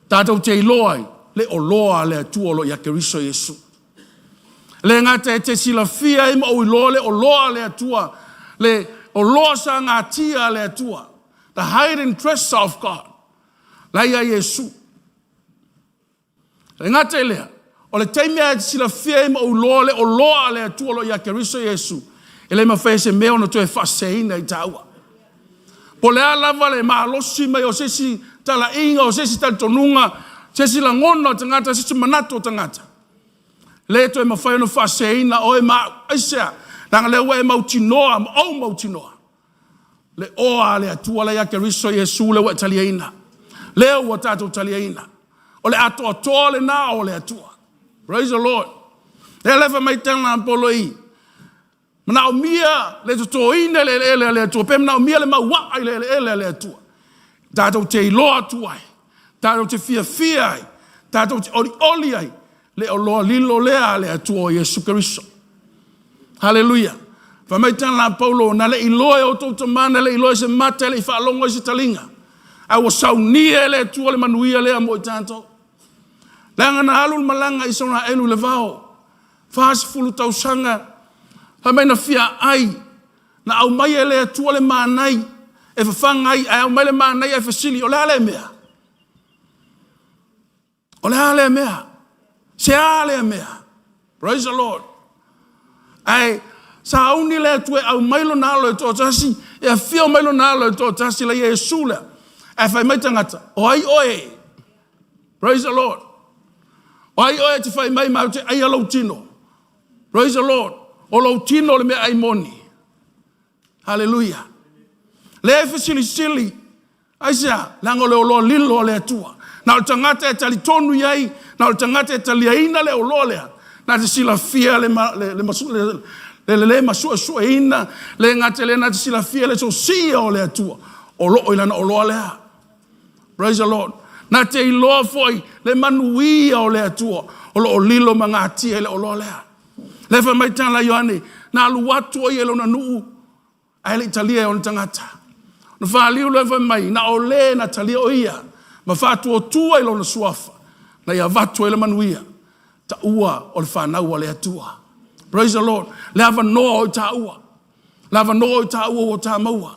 Tatou te iloa ai le oloa a le Atua o lo o ia Keriso Iesu. E le gata e te silafia ai ma ou iloa le oloa a le Atua, le oloa sa gatia a le Atua, the hidden treasure of God, la ia Iesu. E le gata i lea, o le taimi lava e te silafia ai ma ou iloa le oloa a le Atua o lo o ia Keriso Iesu, e le mafai e se mea ona toe faaseseina i taua. Po o le a lava le malosi mai o se isi talaiga, o se isi talitonuga, se isi lagona o tagata, se isi manatu o tagata, le toe mafai ona faaseseina oe ma au. Aisea? Leaga lea ua e mautinoa ma ou mautinoa le oa a le Atua la ia Keriso Iesu lea ua e taliaina. Lea ua tatou taliaina. O le atoatoa lena o le Atua. Praise the Lord. Lea la e fai mai tana Apolo i manaomia le totoina i le eleele a le Atua, pe manaomia le mauaa i le eleele a le Atua. Tatou te iloa atu ai, tatou te fiafia ai, tatou te olioli ai, le oloa lilo lea a le Atua o Iesu Keriso. Haleluia. Fai mai tana la Paulo, na le iloa e outou tama, na le iloa e se mata, e le i faalogo ai se taliga. A ua saunia e le Atua le manuia lea mo i tatou. Leaga na alu le malaga a Isaraelu i le vao, 40 tausaga, fai mai na fia ai, na aumai e le Atua le manai e fafaga ai, ae aumai le manai ae fesili, o le a lea mea? O le a lea mea? Se a lea mea? Praise the Lord. Ae sauni le Atua e aumai lona alo e toatasi, e afio mai lona alo e toatasi la Iesu lea. Ae fai mai tagata, o ai oe? Praise the Lord. O ai oe e te fai mai ma te aia lou tino? Praise the Lord. O lou tino le mea ai moni. Hallelujah. Lea e fesilisili Aisea? Leaga o le oloa lilo a le Atua. Na o le tagata e talitonu i ai, na o le tagata e taliaina le oloa lea, na te silafia le, le, le, masu, le, le, le, le masuesueina, le gata lea, na te silafia le sosia o le Atua o loo i lana oloa lea. Praise the Lord. Na te iloa foi le manuia o le Atua o loo lilo ma gatia i le oloa lea. Le fai mai tala Ioane, na alu atu o ia i lona nuu Ae le i talia e ona tagata. Na faliu loa fai mai, na o le na talia o ia, ma faatuatua i lona suafa, na ia avatu ai le manuia, taua o le fanau a le Atua. Praise the Lord. Le avanoa o i taua. Le avanoa o i taua ua ta maua.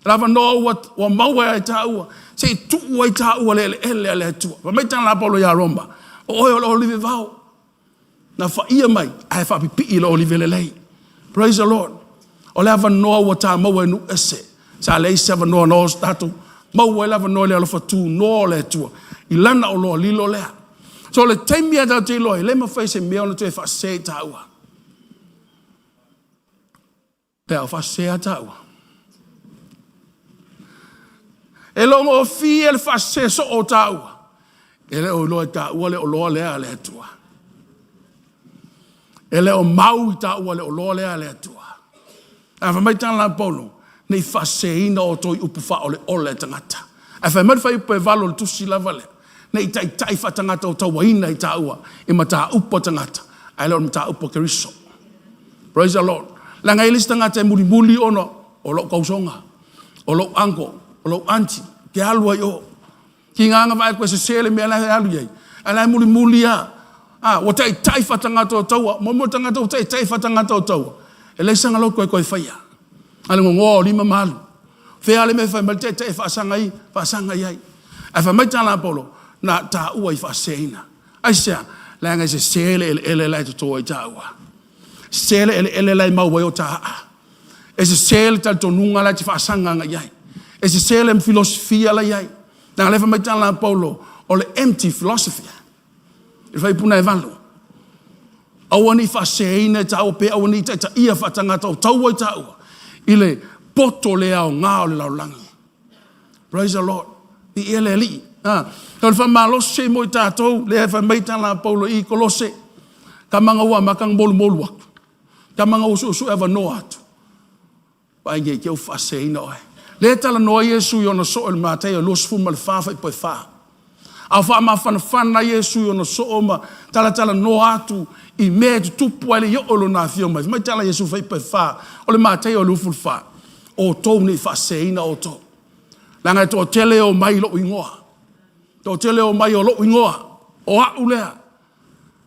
Le avanoa ua, ua maua e taua. Se i tuu ai taua le eleele a le Atua. Fai mai tana la Paulo ia Roma, o oe o le olive vao. Na faia mai ae faapipii i le olive lelei. Praise the Lord. O le avanoa ua ta maua e nuu ese. Sa leai se avanoa na o tatou. Maua ai le avanoa i le alofa tunoa o le Atua i Lana oloa lilo lea. So o le taimi lava tatou te iloa ai, e le mafai e se mea ona toe faasese i taua. Pe a o faasese lava taua. E logofie le faasese soo o taua. E le o iloa e taua le oloa lea a le Atua. E le o mau i taua le oloa lea a le Atua. Ae fai mai tala a Paulo, ne i faaseseina outou i upu faaoleole a tagata. Ae fai mai le fuaiupu e 8 o le tusi lava lea, ne i taitai faatagata o tauaina i taua i mataupu a tagata, ae le o le mataupu a Keriso. Praise the Lord. Leaga e i ai le isi tagata e mulimuli ona o lou tausoga, o lou uncle, o lou aunty, te alu ai i o. Tiga na vaai atu e sese le mea la e alu i ai, ae la e mulimuli lava. A, ua taitai faatagata o taua. Mo mo tagata ua taitai faatagata o taua, e leai sana loto e toe faia. A le gogoa o lima ma alu. Fea le mea e fai mai le taitai e faasaga i, faasaga i ai. Ae fai mai tala a Paulo, na taua i faaseseina. Aisea? Leaga e sese le eleele la e toto ai taua. Sese le eleele la e mau ai o ta aa. E sese le talitonuga la e te faasaga agai i ai. E sese le filosofia la e i ai. Leaga lea fai mai tala a Paulo, o le empty philosophy. I le faipuna e 8. Aua ne i faaseseina e taua pe aua ne i taitaia faatagata o taua i taua i le poto le aoga o le lalolagi. Praise the Lord. Viia le Alii. Ah, o le faamalosi mo i tatou, lea e fai mai tala a Paulo i Kolose, tamaga ua amata ona molumolu atu, tamaga ua suesue avanoa atu, vaai nei te ua faaseseina oe. Lea e talanoa Iesu i ona soo i le Mataio 24 fuaiupu e 4. A o faamafanafana Iesu i ona soo ma talatalanoa atu i mea e tutupu ae le i oo i lona afio mai. Fai mai tala Iesu fuaiupu e 4 o le Mataio 24, outou ne i faaseseina outou. Leaga e toatele e omai i lou igoa. Toatele e omai o lou igoa. O au lea.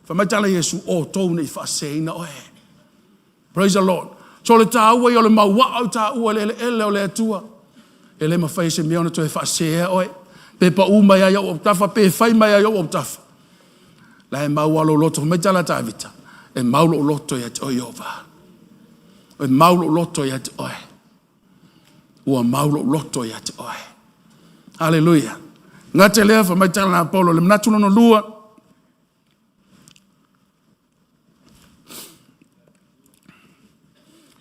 Fai mai tala Iesu, outou ne i faaseseina oe. Praise the Lord. So le taua ia o le mauaa o taua i le eleele o le Atua. E le mafai e se mea ona toe faasea oe. Pe pau mai ai ou autafa, pe fai mai ai ou autafa. La e mau lou loto. Fai mai tala Tavita, e mau lou loto ia te oe Ieova. E mau lou loto ia te oe. Ua mau lou loto ia te oe. Haleluia. Gata lea fai mai tala a Paulo, le manatu lona lua,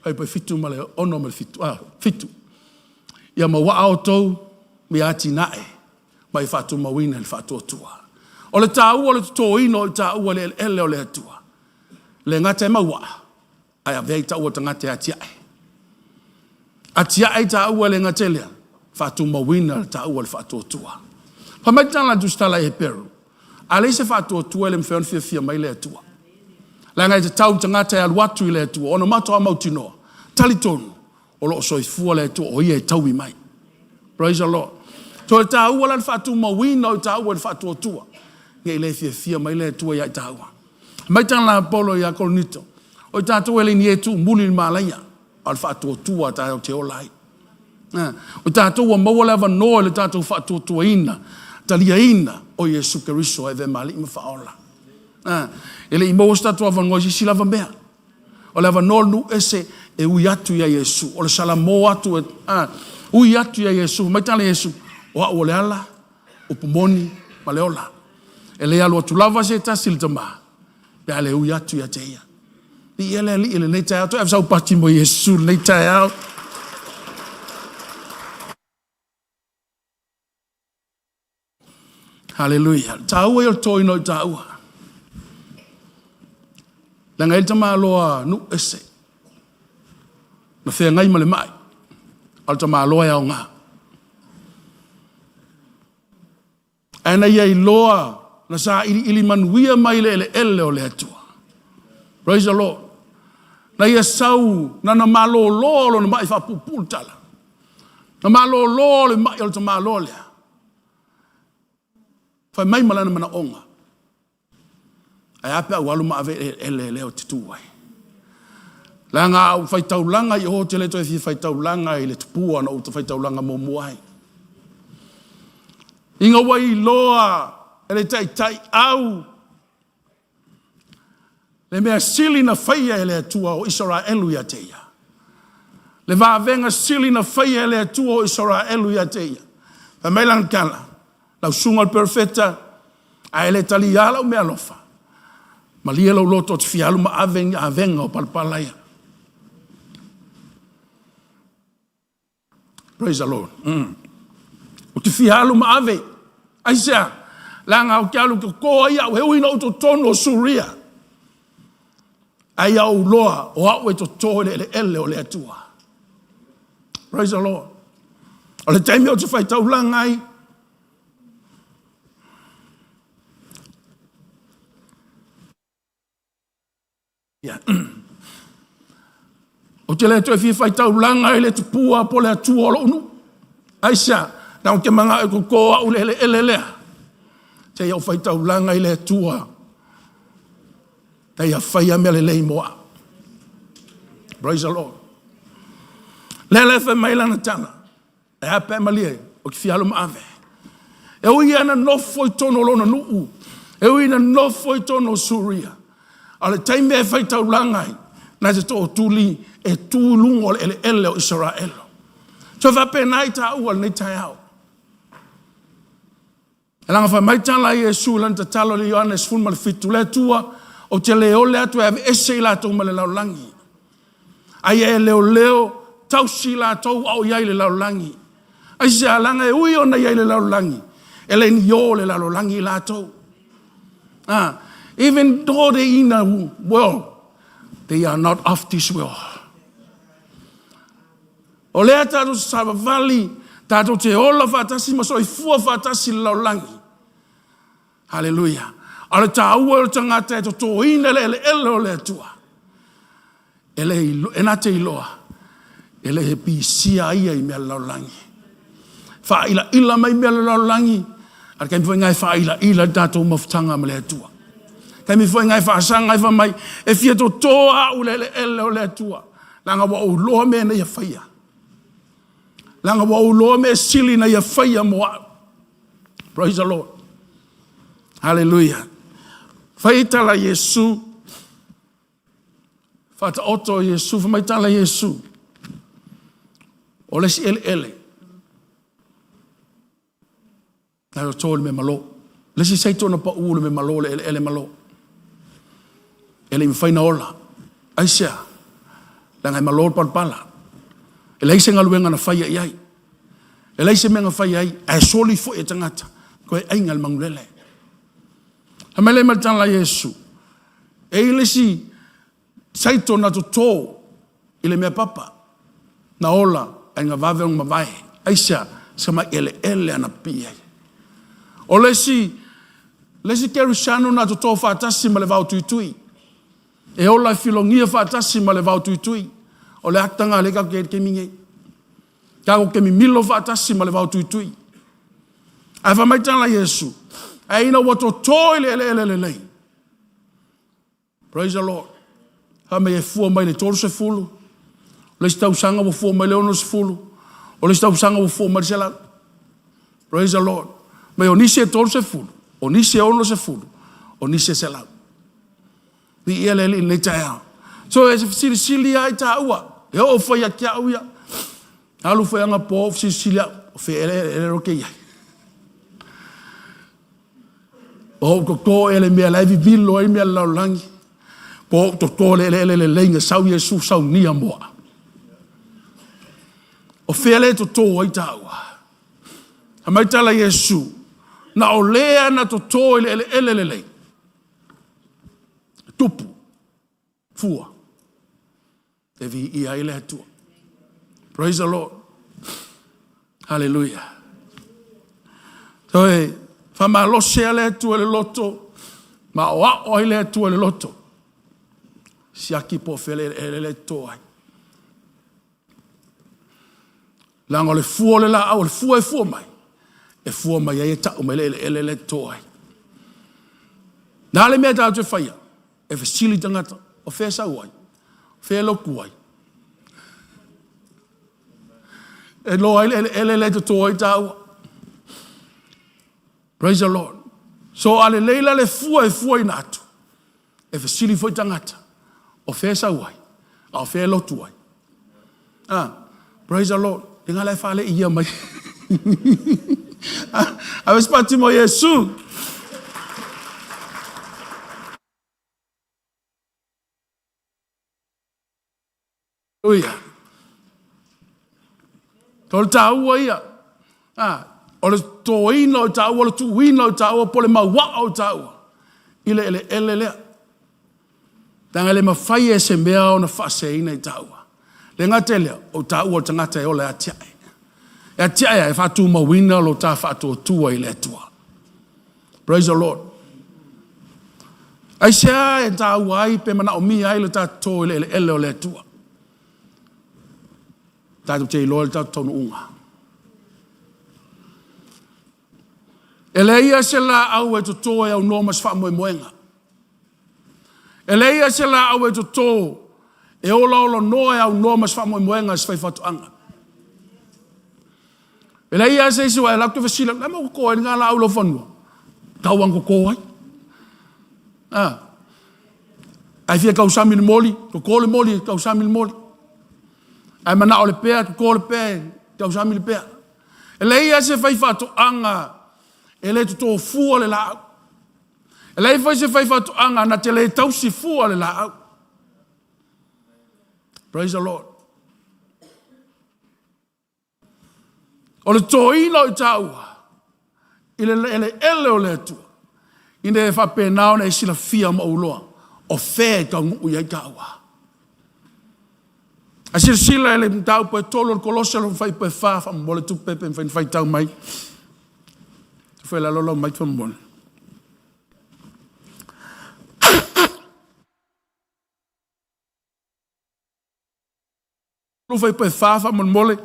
Ai pe 7 ma le 6 ma le 7. Ah, 7. Ia mauaa outou ma ia atinae ma ia faatumauina i le faatuatua. O le taua o le totoina o i taua i le eleele o le Atua. Le gata e mauaa, ae avea i taua tagata e atiae. Atiae i taua le gata lea, faatumauina le taua le faatuatua. Fai mai le tala a le Tusitala i Heperu, a leai se faatuatua e le mafai ona fiafia mai le Atua. Leaga e tatau i tagata e alu atu i le Atua, ona matua mautinoa, talitonu, o lo o soifua le Atua, o Ia e taui mai. Praise the Lord. So e taua la le faatumauina o i taua i le faatuatua, ne i le fiafia mai le Atua ia i taua. Mai tala a Paulo ia Korinito, o i tatou e le ni e tuumuli i le malaia, a o le faatuatua a tatou te ola ai. O i tatou ua maua le avanoa i le tatou faatuatuaina, taliaina o Iesu Keriso e avea ma Alii ma Faaola. E le i maua se tatou avanoa i se isi lava mea. O le avanoa o le nuu ese e ui atu ia Iesu. O le salamo atu e ui atu ia Iesu. Mai tala Iesu, o au o le ala, upu moni ma le ola. E le alu atu lava se tasi i le Tama, pe a le ui atu ia te ia. Viia le Alii i lenei taeao. Toe ave sau pati mo Iesu i lenei taeao. Haleluia. Taua ia o le toina o i taua. Leaga e le tamaloa nuu ese. Na feagai ma le mai. A o le tamaloa e aoga. Ae na ia iloa na sailiili manuia mai le eleele o le Atua. Praise the Lord. Na ia sau, na na malōlō lona mai faapuupuu le tala. Na malōlō le mai o le tamaloa lea. Fai mai ma lana manaoga. Ae a pe a ou alu ma ave i le eleele lea ou te tu ai. Leaga a ou faitaulaga i o, ou te le toe fia faitaulaga i le tupua na ou faitaulaga muamua ai. Ina ua iloa e le taitai au le mea sili na faia e le Atua o Isaraelu ia te ia. Le vavega sili na faia e le Atua o Isaraelu ia te ia. Fai mai lana tala, lau susuga o le perofeta, a e le taliā lau meaalofa, malie lou loto ou te fia alu ma ave ni avega o palapala ia. Praise the Lord. Ou te fia alu ma ave. Aisea? Leaga ou te alu toto ai au, e ui ina ou totonu o Suria. Ai au loa o au e toto i le eleele o le Atua. Praise the Lord. O le taimi ou te faitaulaga ai, Ia. Ou te le toe fia faitaulaga i le tupua po o le atua o lou nuu. Aisea? Na ou te manao e toto au i le eleele lea. Seia ou faitaulaga i le Atua. Na ia faia mea lelei mo au. Praise the Lord. Lea la e fai mai lana tala. E a pe malie, ou te fia alu ma ave. E ui ia na nofo i totonu o lona nuu, e ui na nofo i totonu o Suria, a o le taimi e faitaulaga ai, na te tootuli e tu i luga o le eleele o Isaraelu. So faapena i taua lenei taeao. E laga fai mai tala a Iesu i lana tatalo i le Ioane 17, Le Atua, ou te le ole atu e aveese i latou mai le lalolagi, a ia e leoleo tausi i latou a o i ai i le lalolagi. Aisea? Leaga e ui ona i ai i le lalolagi, e le ni ō le lalolagi i latou. Ah, even though they in the world, they are not of this world. O lea tatou te savavali, tatou te ola faatasi ma soifua faatasi i le lalolagi. Haleluia. A o le taua o le tagata e totoina le eleele o le Atua. E le e na te iloa, e le he pisia ia i mea le lalolagi. Faailaila mai mea le lalolagi, a le taimi foi lena e faailaila le tatou mafutaga ma le Atua. Taimi foi lena e faasaga ai fai mai, e fia toto au i le eleele o le Atua. Leaga ua ou iloa mea na ia faia. Leaga ua ou iloa mea sili na ia faia mo au. Praise the Lord. Hallelujah. Fai tala Iesu. Faataoto Iesu. Fai mai tala Iesu. O le isi eleele. Na toto i le mea malo. Le isi saito na pau le mea malo, le eleele malo. E le i mafai na ola. Aisea? Leaga e malo le palapala. E leai se galuega na faia i ai. E leai se mea na faia ai, ae soli foi e tagata, toe aiga le manulele. Fai mai lea ma le tala a Iesu, e i ai le isi saito na toto i le mea papa, na ola ae na vave ona mavae. Aisea? Sa mai eleele ana pipii ai. O le isi, le isi kerisiano na toto faatasi ma le vao tuitui. E ola e filogia faatasi ma le vao tuitui. O le ataga lea tatou te i ai i le taimi nei. Tatou te mimilo faatasi ma le vao tuitui. Ae fai mai tala Iesu, ae ina ua toto i le eleele lelei, Praise the Lord. Fai mai e fua mai le 30, o le isi tausaga ua fua mai le 60, o le isi tausaga ua fua mai le 100. Praise the Lord. Mai o nisi e 30, o nisi e 60, o nisi e 100. Viia le Alii i lenei taeao. So e fesilisili lava i taua, e oo foi ia te au ia. Alu foi anapo ou fesilisili au, o fea ea le eleele o te i ai. O ou toto ea le mea la e vivilo ai mea le lalolagi. Po o ou toto le eleele lelei na sau Iesu saunia mo au. O fea le toto ai taua? Fai mai tala Iesu, na o lea na toto i le eleele lelei. Tupu, fua, e viia ai le Atua. Praise the Lord. Hallelujah. Toe faamalosi a le Atua i le loto, ma aoao ai le Atua i le loto. Siaki po o fea le eleele e toto ai. Leaga o le fua o le laau, o le fua e fua mai, e fua mai ai e tau mai le eleele lea e toto ai. Na le mea tatou te faia, e fesili tagata, o fea e sau ai? O fea e lotu ai? E loa ai le eleele lea e toto ai taua. Praise the Lord. So a lelei la le fua e fuaina atu, e fesili foi tagata, o fea e sau ai, a o fea e lotu ai. Ah, praise the Lord. E ngā la e whale ia mai. Ave se pati mo Iesu. Haleluia. O le taua ia. Ah, o le totoina o taua, o le tuuina o taua, po o le mauaa o taua i le eleele lea. Leaga e le mafai e se mea ona faaseseina i taua. Le gata i lea, o taua o le tagata e ola e atiae. E atiae ai, e faatumauina lo ta faatuatua i le Atua. Praise the Lord. Aisea e taua ai pe manaomia ai le tatou i le eleele o le Atua? Tatou te iloa le tatou taunuuga. E leai ia se laau e toto e aunoa ma se faamoemoega. E leai ia se laau e toto e olaola noa e aunoa ma se faamoemoega se faifaatoaga. E leai lava se isi ua e alu atu fesili, le a mea ua toto ai lena laau i lou fanua? Tau lava ina toto ai. A, a e fia tausami i le moli, toto le moli e tausami i le moli. A e manao i le pea, toto le pea e tausami i le pea. E leai lava se faifaatoaga e le toto fua le laau. E leai foi se faifaatoaga na te le tausi fua le laau. Praise the Lord. O le totoina o i taua i le eleele o le Atua, ina ia faapena ona e silafia ma ou iloa o fea e taunuu i ai taua. A silasila i le mataupu e 3 o le Kolose lona fuaiupu e 4, faamolemole tupe pe mafai ona faitau mai. Tufa i lalo lau mic faamolemole. Fuaiupu e 4 faamolemole.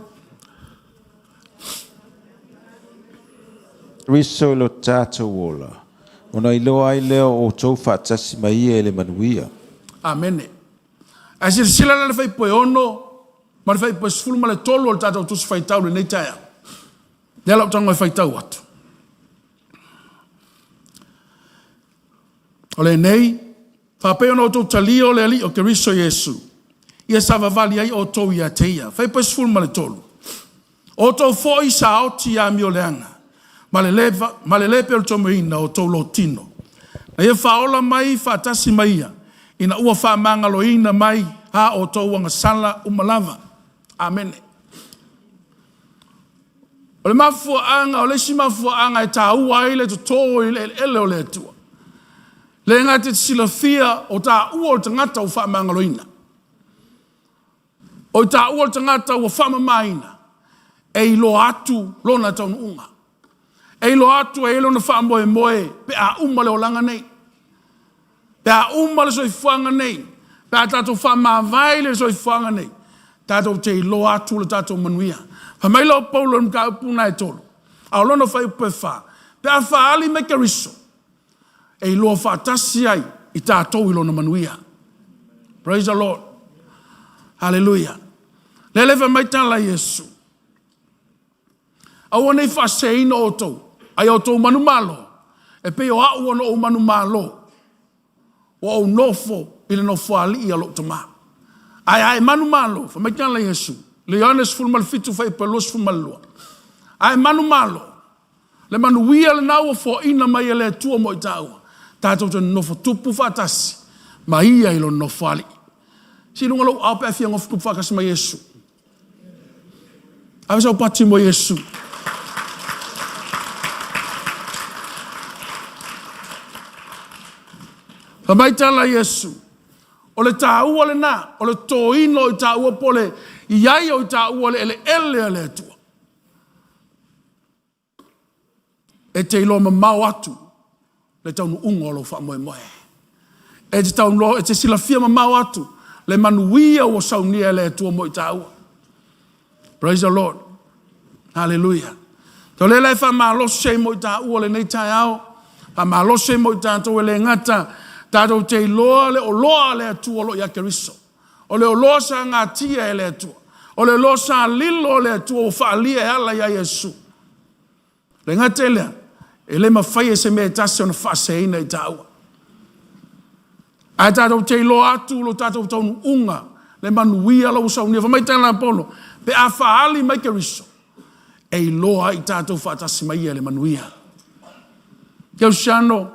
Keriso i lo tatou ola, ona iloa ai lea o outou faatasi ma ia i le manuia. Amene. Ae silasila la i le fuaiupu e 6 ma le fuaiupu e 13 o le tatou Tusi Faitau i lenei taeao. Lea la ou tago e faitau atu. O lenei, faapei ona outou talia o le Alii o Keriso Iesu, ia savavali ai outou ia te ia. Fuaiupu e 13. O outou foi sa oti i amioleaga, ma le le, ma le le pelotomaina o outou lotino. Na ia faaola mai faatasi ma ia, ina ua faamagaloina mai a outou agasala uma lava. Amene. O le mafuaaga, o le isi mafuaaga e taua ai le toto i le eleele o le Atua, le gata i te silafia o taua o le tagata ua faamagaloina, o i taua o le tagata ua faamamaina, e iloa atu lona taunuuga. E iloa atu e i ai lona faamoemoe pe a uma le olaga nei. Pe a uma le soifuaga nei, pe a tatou faamavae i le soifuaga nei, tatou te iloa atu le tatou manuia. Fai mai lea o Paulo i le mataupu lena e 3, a o lona fuaiupu e 4, pe a faaali mai Keriso, e iloa faatasi ai i tatou i lona manuia. Praise the Lord. Hallelujah. Lea le fai mai tala Iesu. Aua ne i faaseseina outou, a ia outou manumalo, e pei o au ona ou manumalo, ua ou nofo i le nofoalii a lou Tama. Ae a e manumalo, fai mai tala Iesu, le Ioane 17 fuaiupu e 22, a e manumalo, le manuia lena ua foaina mai e le Atua mo i tāua, tatou te nonofo tupu faatasi ma ia i lona nofoalii. Si luga lou ao pe a fia nofo tupu faatasi ma Iesu. Ave sau pati mo Iesu. Fai mai tala Iesu, o le taua lena, o le totoina o i taua po o le i ai o i taua le eleele a le Atua. E te iloa mamao atu le taunuuga o lou faamoemoe. E te taunoa, e te silafia mamao atu le manuia ua saunia e le Atua mo i taua. Praise the Lord. Hallelujah. To le la e faamalosi ai mo i taua lenei taeao, faamalosi ai mo i tatou e le gata, tatou te iloa le oloa a le Atua o lo o ia Keriso. O le oloa sa gatia e le Atua. O le oloa sa lilo e le Atua ua faaalia e ala ia Iesu. Le gata i lea, e le mafai e se mea e tasi ona faaseseina i taua. Ae tatou te iloa atu lo tatou taunuuga, le manuia la ua saunia. Fai mai tala a Paulo, pe a faaali mai Keriso, E iloa ai tatou faatasi mai ia i le manuia. Kerisiano,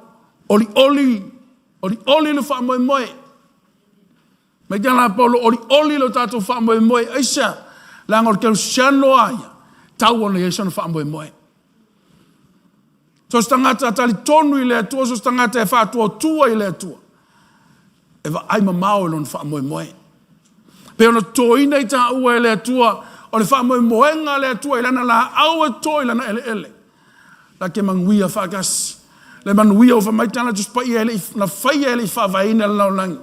olioli, olioli le faamoemoe. Mai te ala Paulo, olioli lo tatou faamoemoe. Aisea? Leaga o le kerisiano lava ia, e tatau ona i ai sona faamoemoe. So o se tagata talitonu i le Atua, so o se tagata e faatuatua i le Atua, e vaai mamao i lona faamoemoe. E pei ona totoina i taua e le Atua, o le faamoemoega a le Atua i lana laau e toto i lana eleele, la te manuia faatasi. Le manuia ua fai mai tala Tusi Paia e le i, na faia e le i faavaeina le lalolagi.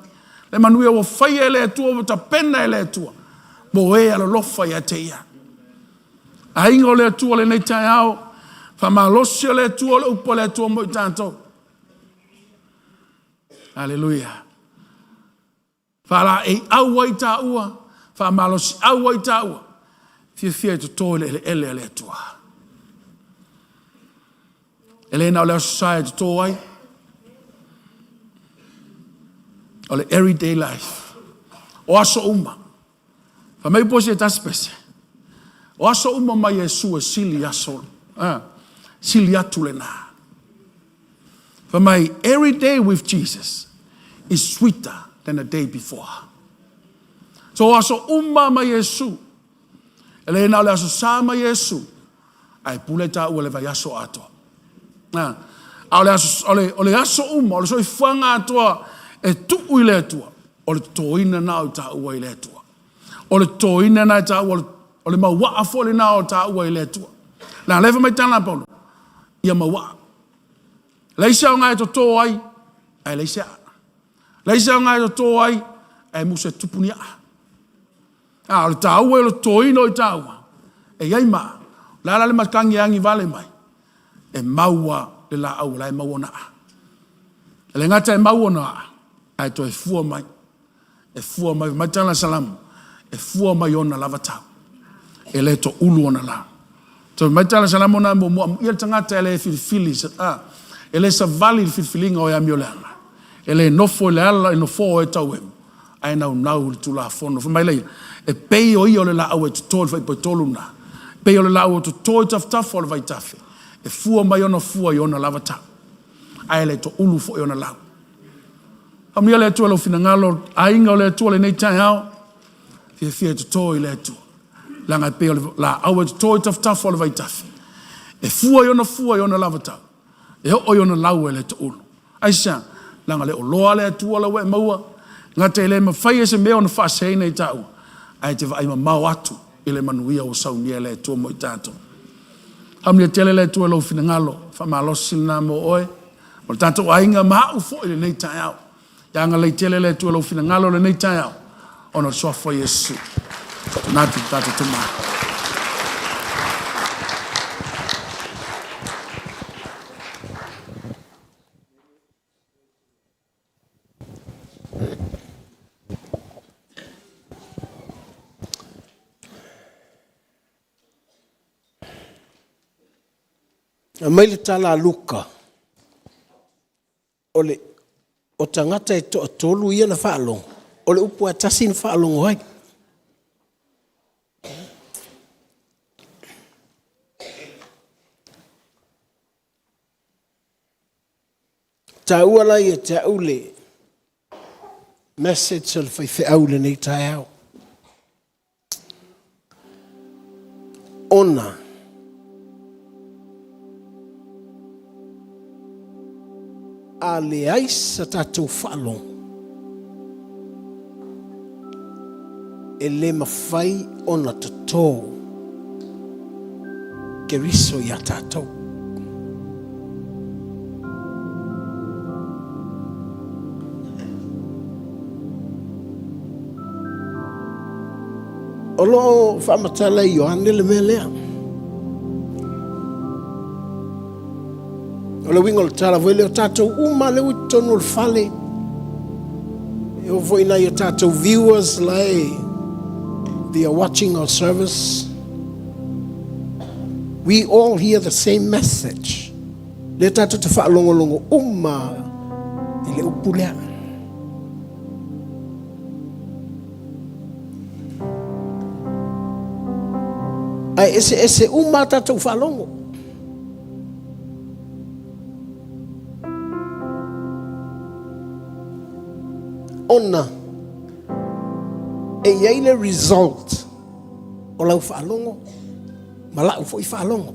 Le manuia ua faia e le Atua ua tapena e le Atua mo e alolofa ia te Ia. Aiga o le Atua lenei taeao, faamalosi o le Atua o le upu a le Atua mo i tatou. Aleluia. Faalaeiau ai taua, faamalosiau ai taua, fiafia e toto i le eleele a le Atua. E le na o le Aso Sa e toto ai, o le everyday life. O aso uma. Fai mai po se tasi pese. O aso uma mai Iesu e sili aso, sili atu lena. Fai mai, every day with Jesus is sweeter than the day before. So o aso uma mai Iesu, e le na o le Aso Sa mai Iesu, ae pule taua le vaiaso atoa. A o le aso, o le, o le aso uma, o le soifuaga atoa e tuu i le Atua, o le totoina na o taua i le Atua. O le totoina na e taua, o le mauaa foi lena o taua i le Atua. Na lefa mai tala a Paulo, ia mauaa. Leai se aoga e toto ai, ae leai se aa. Leai se aoga e toto ai, ae musu e tupu ni aa. A o le taua o le totoina o i taua, e i ai ma, o le a la le matagi e agi vale mai, e maua le laau o la e mau ona aa. E le gata e mau ona aa, ae toe fua mai. E fua mai, mai tala Salamo, e fua mai ona lava tau. E le toulu ona la. Toe mai tala Salamo na muamua, amuia le tagata e le filifili, e le savali i le filifiliga o e amioleaga. E le nofo i le ala i nofoa o e tauemu, ae naunau i le Tulafono. Fai mai lea, e pei o ia o le laau e toto i le faipoitolu lena, e pei o le laau e toto i tafatafa o le vaitafe, e fua mai ona fua i ona lava tau, ae le toulu foi ona lau. Amuia le Atua i lou finagalo, aiga o le Atua lenei taeao, fiafia e toto i le Atua. Leaga e pei o le laau e toto i tafatafa o le vaitafe, e fua i ona fua i ona lava tau, e oo i ona lau e le toulu. Aisea? Leaga le oloa a le Atua la ua e maua, gata e le mafai e se mea ona faaseseina i taua, ae te vaai mamao atu i le manuia ua saunia e le Atua mo i tatou. Amuia tele le Atua i lou finagalo, faamalosi lena mo oe, o le tatou aiga ma au foi i lenei taeao. Ia agalelei tele le Atua i lou finagalo i lenei taeao, ona o le suafa o Iesu. Manatu i tatou tama. Aumai le tala a Luka, o le o tagata e toatolu ia na faalogo, o le upu lava e tasi na faalogo ai. Taua la ia te au le message a le faifeau i lenei taeao. Ona a leai sa tatou faalogo, e le mafai ona toto Keriso iā tatou. O lo o faamatala e Ioane le mea lea. O le uiga o le tala foi lea, o tatou uma lea ua i totonu o le fale, e oo foi i nai o tatou viewers la e they are watching our service. We all hear the same message. Lea tatou te faalogologo uma i le upu lea. Ae eseese uma a tatou faalogo. Ona e i ai le result o lau faalogo ma lau foi faalogo.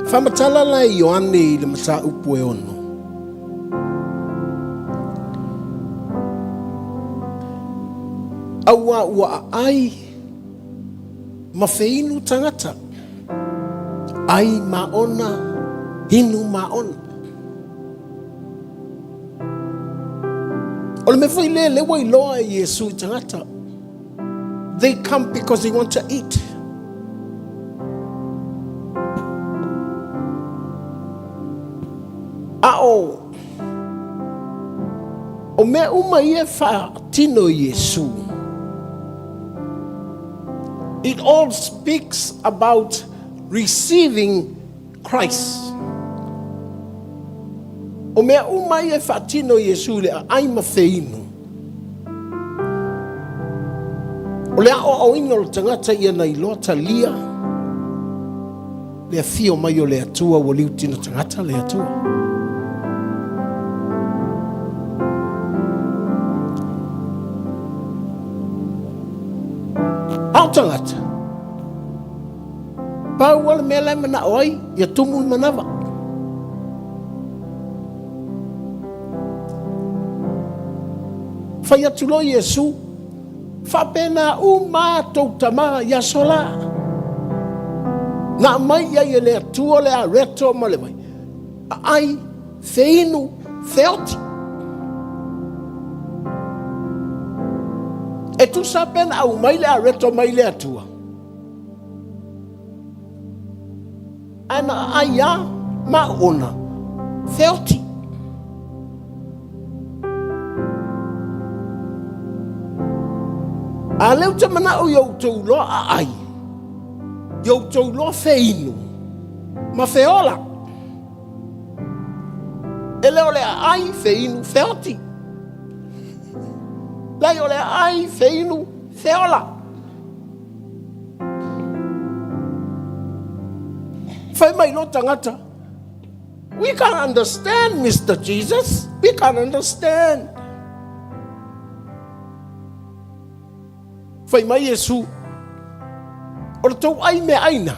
Faamatala la e Ioane i le mataupu e ono. Auā ua aai ma feinu tagata, ai maona, inu maona. O le mea foi lea lea ua iloa e Iesu i tagata. They come because they want to eat. A o o mea uma ia e faatino e Iesu, it all speaks about receiving Christ. O mea uma ia e faatino e Iesu i le aai ma feinu, o le aoaoina o le tagata ia na iloa talia le afio mai o le Atua ua liutino tagata le Atua. A o tagata, pau lava le mea la e manao ai, ia tumu le manava. Fai atu loa Iesu, Faapena uma a tou tama i aso la. Na aumai i ai e le Atua le areto ma le vai, aai, feinu, feoti. E tusa pe na aumai le areto mai le Atua. Ae na aai a ma ona feoti. A lea ou te manao i outou loa aai, i outou loa feinu, ma feola. E le o le aai, feinu, feoti. Leai, o le aai, feinu, feola. Fai mai loa tagata, We can't understand, Mister Jesus. We can't understand. Fai mai Iesu, o le tou ai mea aina.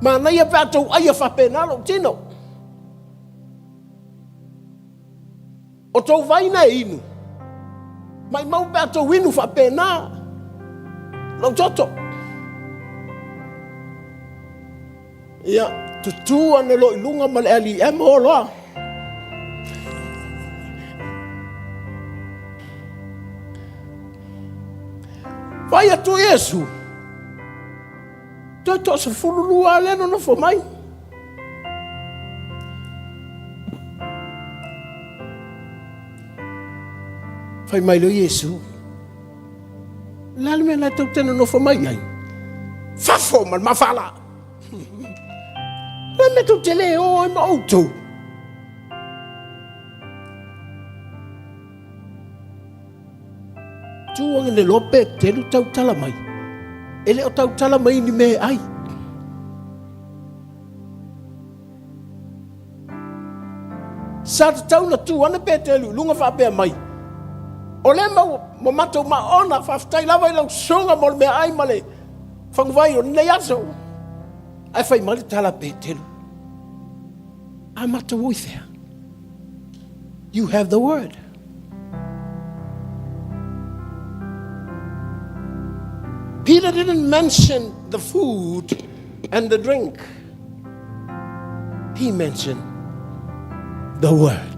Manaia pe a tou ai a faapena lou tino. O tou vaina e inu. Maimau pe a tou inu faapena lou toto. Ia, tutū ane loa i luga ma le alii ma o loa. Fai atu Iesu, toe toa-12 lea nonofo mai. Fai mai loa Iesu, O le a le mea la e tou te nonofo mai ai? Fafo ma le mafala! O le a le mea tou te le o ai ma outou? Tu ane loa Petelu tautala mai. E le o tautala mai ni mea e ai. Sa tatau na tu ane Petelu i luga faapea mai, O lea mau ma matou maona, faafetai lava i lau susuga mo le meaai ma le faguvai o lenei aso. Ae fai mai le tala a Petelu, A matou o i fea? You have the word. Peter didn't mention the food and the drink. He mentioned the word.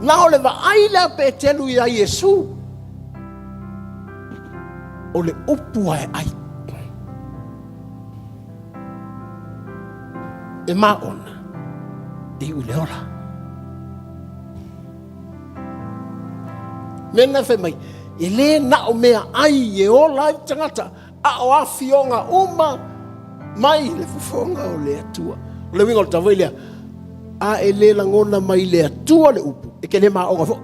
Na o le vaai lea Petelu iā Iesu, o le upu a e ai. E maona, e iu i le ola. Mea na fai mai, e le na o mea ai e ola ai tagata, a o afioga uma mai le fofoga o le Atua. O le uiga o le tavai lea, A e le lagona mai le Atua le upu, e te le maoga foi.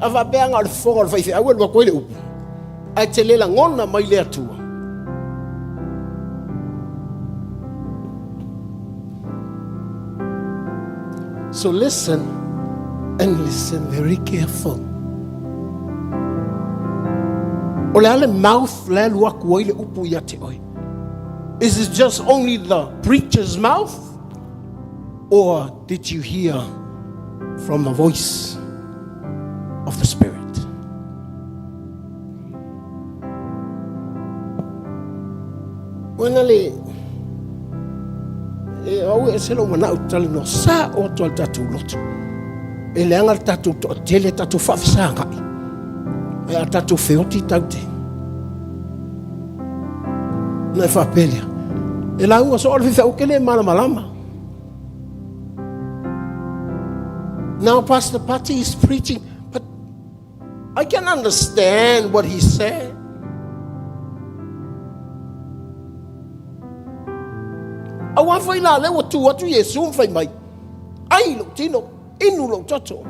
A faapea na o le fofoga o le faifeau e alu atu ai le upu, ae te le lagona mai le Atua. So listen and listen very careful. O le a le mouth le alu atu ai le upu ia te oe? Is it just only the preacher's mouth? Or did you hear from the voice of the Spirit? Ua le e au e se lo mana u tali no sa o to al tatou loto. E leaga le tatou toatele tatou faafesagai. E a tatou feoti taute. Na e faapea lea. E lauga soo le faifeau ke le malamalama. Now Pastor Pati is preaching, but I can understand what he said. Auā foi la lea ua tu atu Iesu ma fai mai, ai lou tino, inu lou toto.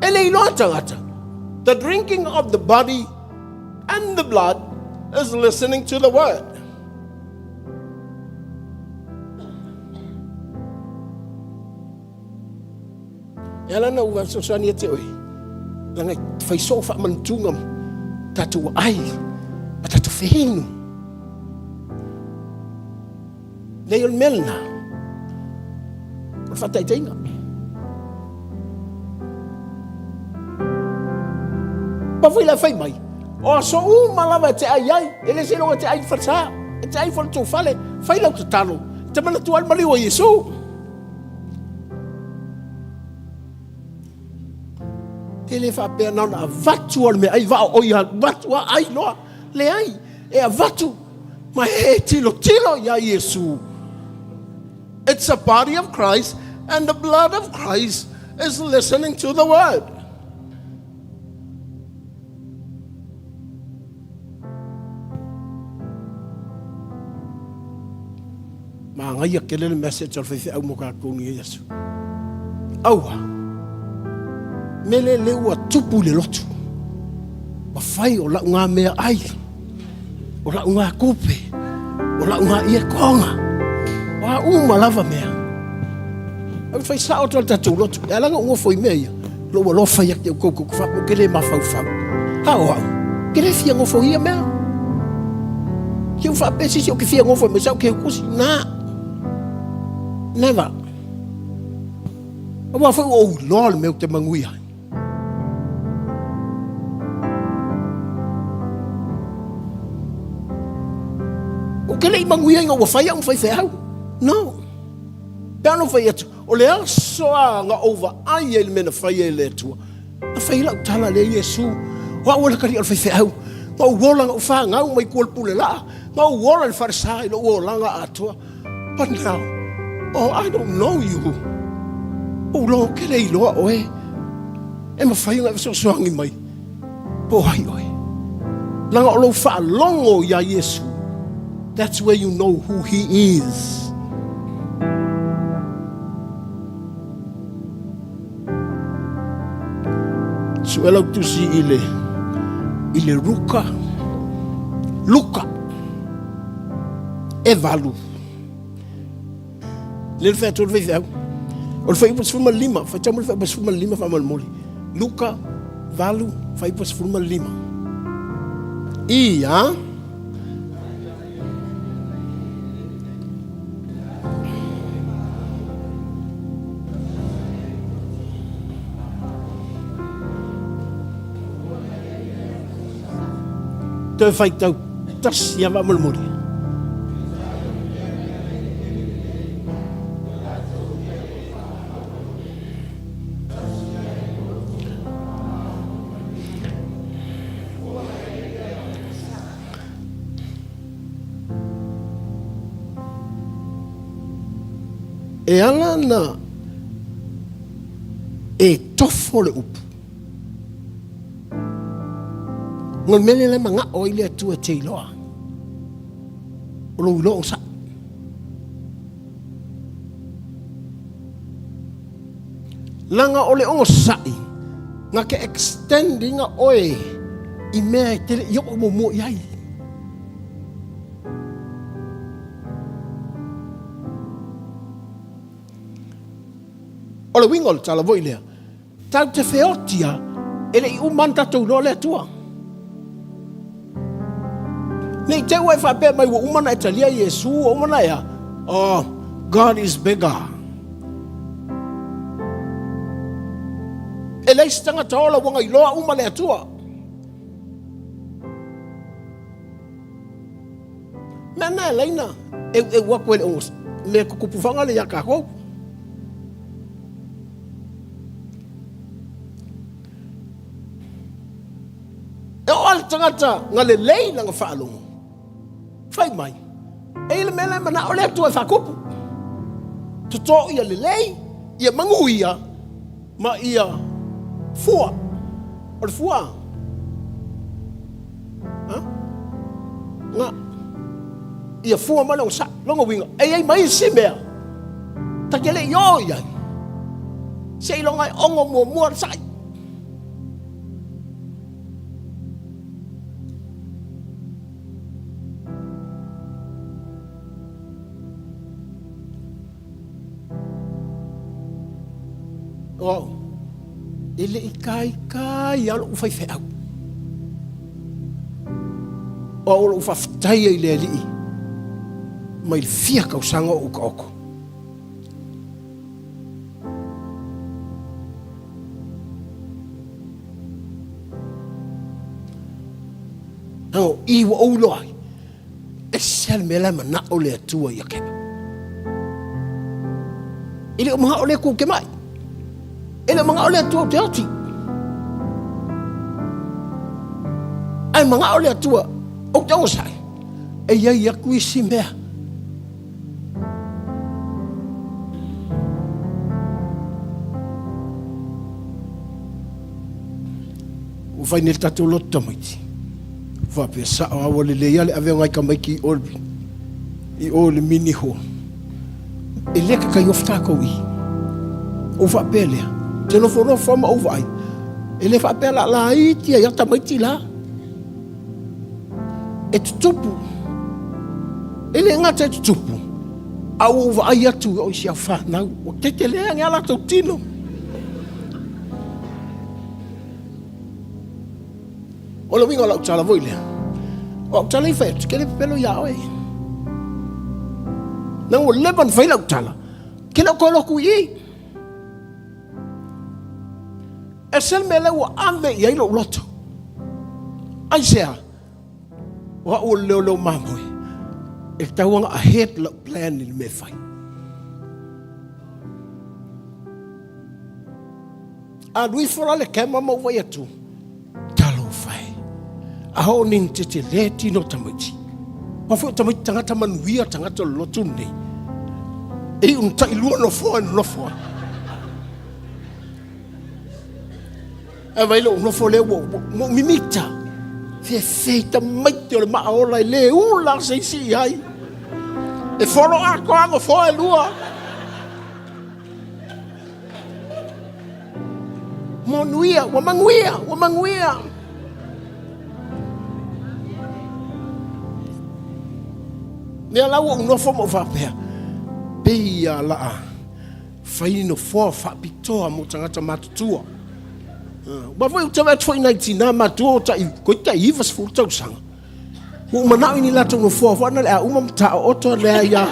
E le iloa tagata. The drinking of the body and the blood is listening to the word. E ala na ua fesoasoani ia te oe, leaga e fai soo faamanatuga tatou ai ma tatou fehinu. Leai o le mea lena, o le faataitaiga. Pa foi la fai mai, o aso uma lava e te ai ai, e le seiloga e te ai i le falesa, e te ai foi i le tou fale, fai lau tatalo, e te manatua ai le maliu o Iesu. E le faapea na ona avatu o le meaai vao oi avatu a ai loa. Leai, e avatu ma e tilotilo iā Iesu. It's a body of Christ and the blood of Christ is listening to the word. Magaia tele le message o le faifeau mo tatou nei aso. Aua, mele le ua tupu le lotu. Ua fai o lau ngā mea ai, o lau ngā kupe, o lau ngā ia konga. Wa uma lava mea. Au fai sao atu le tatou lotu. E ala ua foi mea ia. Lo ua lofa ia te kou kou fa ke le mafaufau. Ha o au. Ke le fia ngofo ia mea. Ke u fa pesi si o ke fia ngofo me sa ke kusi na. Never. Aua foi o iloa le mea ou te manuia ai. Ou te le i manuia ina ua fai au ma faifeau. No. Pe a na fai atu, o le aso a na ou vaai ai i le mea na fai ai e le Atua, na fai lau tala lea, Iesu, o au o le alii o le faifeau, na ou ola, na ou fanau mai tua i le pule laa, na ou ola i le falesa i lou olaga atoa. But now, oh, I don't know you. Ou loa ou te le iloa oe. E mafai ona e fesoasoani mai. Po o ai oe. Leaga o lou faalogo iā Iesu. That's where you know who he is. Sue lau tusi i le i le Ruka Luka e valu. Le le fai atu le faifeau. O le fuaiupu 15, faitau mai le fuaiupu 15 faamolemole. Luka 8, fuaiupu 15. Ia. Toe faitau tasi lava faamolemole. E ala na e tofo le upu. No le mele le manao ai le Atua e te iloa. O lou iloa o sao. Leaga o le onosai, na te extend ina oe i mea e te le i oo muamua i ai. O le uiga o le tala foi lea, tatou te feoti a e le i uma ona tatou iloa le Atua. Ne i te i ua e faapea mai ua uma ona e talia Iesu, ua uma ona e a? Oh, God is bigger. E leai se tagata ola ua na iloa uma le Atua. Mea na e laina eueu atu e le le tutupu le ia kākou. E oo le tagata na lelei lana faalogo, fai mai, e i le mea la e manao le Atua e faakupu. Totō ia lelei, ia manuia, ma ia fua. O le fua, ha? Nga, ia fua ma le onosai. Lona uiga, e i ai ma isi mea, ta te le i oo i ai, seiloga e ogo muamua le sai. Oh, e le i kaikai a lou faifeau. O au o lou faafetaia i le Alii mai le fia tausaga o ou taoto. O i ua ou iloa ai, ese le mea la e manao le Atua ia Kepa. E le o manao le Atua ou te mai. E le o manao le Atua ou te oti. Ae manao le Atua ou te onosai. E iai atu isi mea. Ua fai nei le tatou lotu tamaiti. Faapea sao lava ua lelei lava le ave o nai tamaiti i o i le mini hall. E le tatai ofi tatou i i. Ou faapea lea, ou te nofonofo lava ma ou vaai, e le faapea la laiti ai lava tamaiti la. E tutupu. E le gata e tutupu, a ua ou vaai atu i si au fanau, ua tetele ane a latou tino. O le uiga o lau tala foi lea, o au tala i fai atu, ke le pepelo iā oe. Na ua leva ona fai lau tala, ke le o toe lotu i i. Ese le mea lea ua ave i ai lou loto. Aisea? O au o le leoleo mamoe, e tatau ona ahead lau plan i le mea e fai. Alu ifo la le kema ma ou vaai atu, talofa e, a oo nei ina tetele tino o tamaiti. Aua foi o tamaiti tagata manuia tagata o le lotu lenei. E iu ina tailua nofoa e nonofo ai. Ae vaai lou nofo lea ua ou mimita. Fefe tamaiti o le maaola e le ula se isi i ai. E folo atoa nofoa e lua. Manuia, ua manuia, ua manuia. Lea la ua ou nofo ma ou faapea, pei a laa fai ni nofoa faapitoa mo tagata matutua. Aua foi ou te vaai atu foi i nai tinā matua o tai, koe tai 90 tausaga. Ua ou manao i ni latou nofoa foi na le a uma ma taooto lea ia.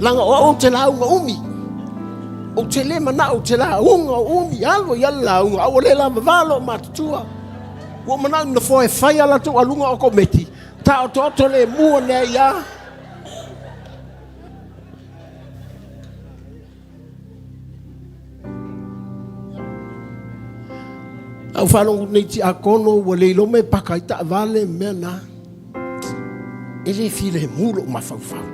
Leaga o au ou te lauga umi. Ou te le manao ou te lauga umi, alu ai le lauga, a ua le lavava lou matutua. Ua ou manao i nofoa e fai a latou aluga o kometi, taotooto le mua lea ia. A ou faalogo nei tiakono ua le iloa mai paka ai taavale mea na. E le filemu lou mafaufau.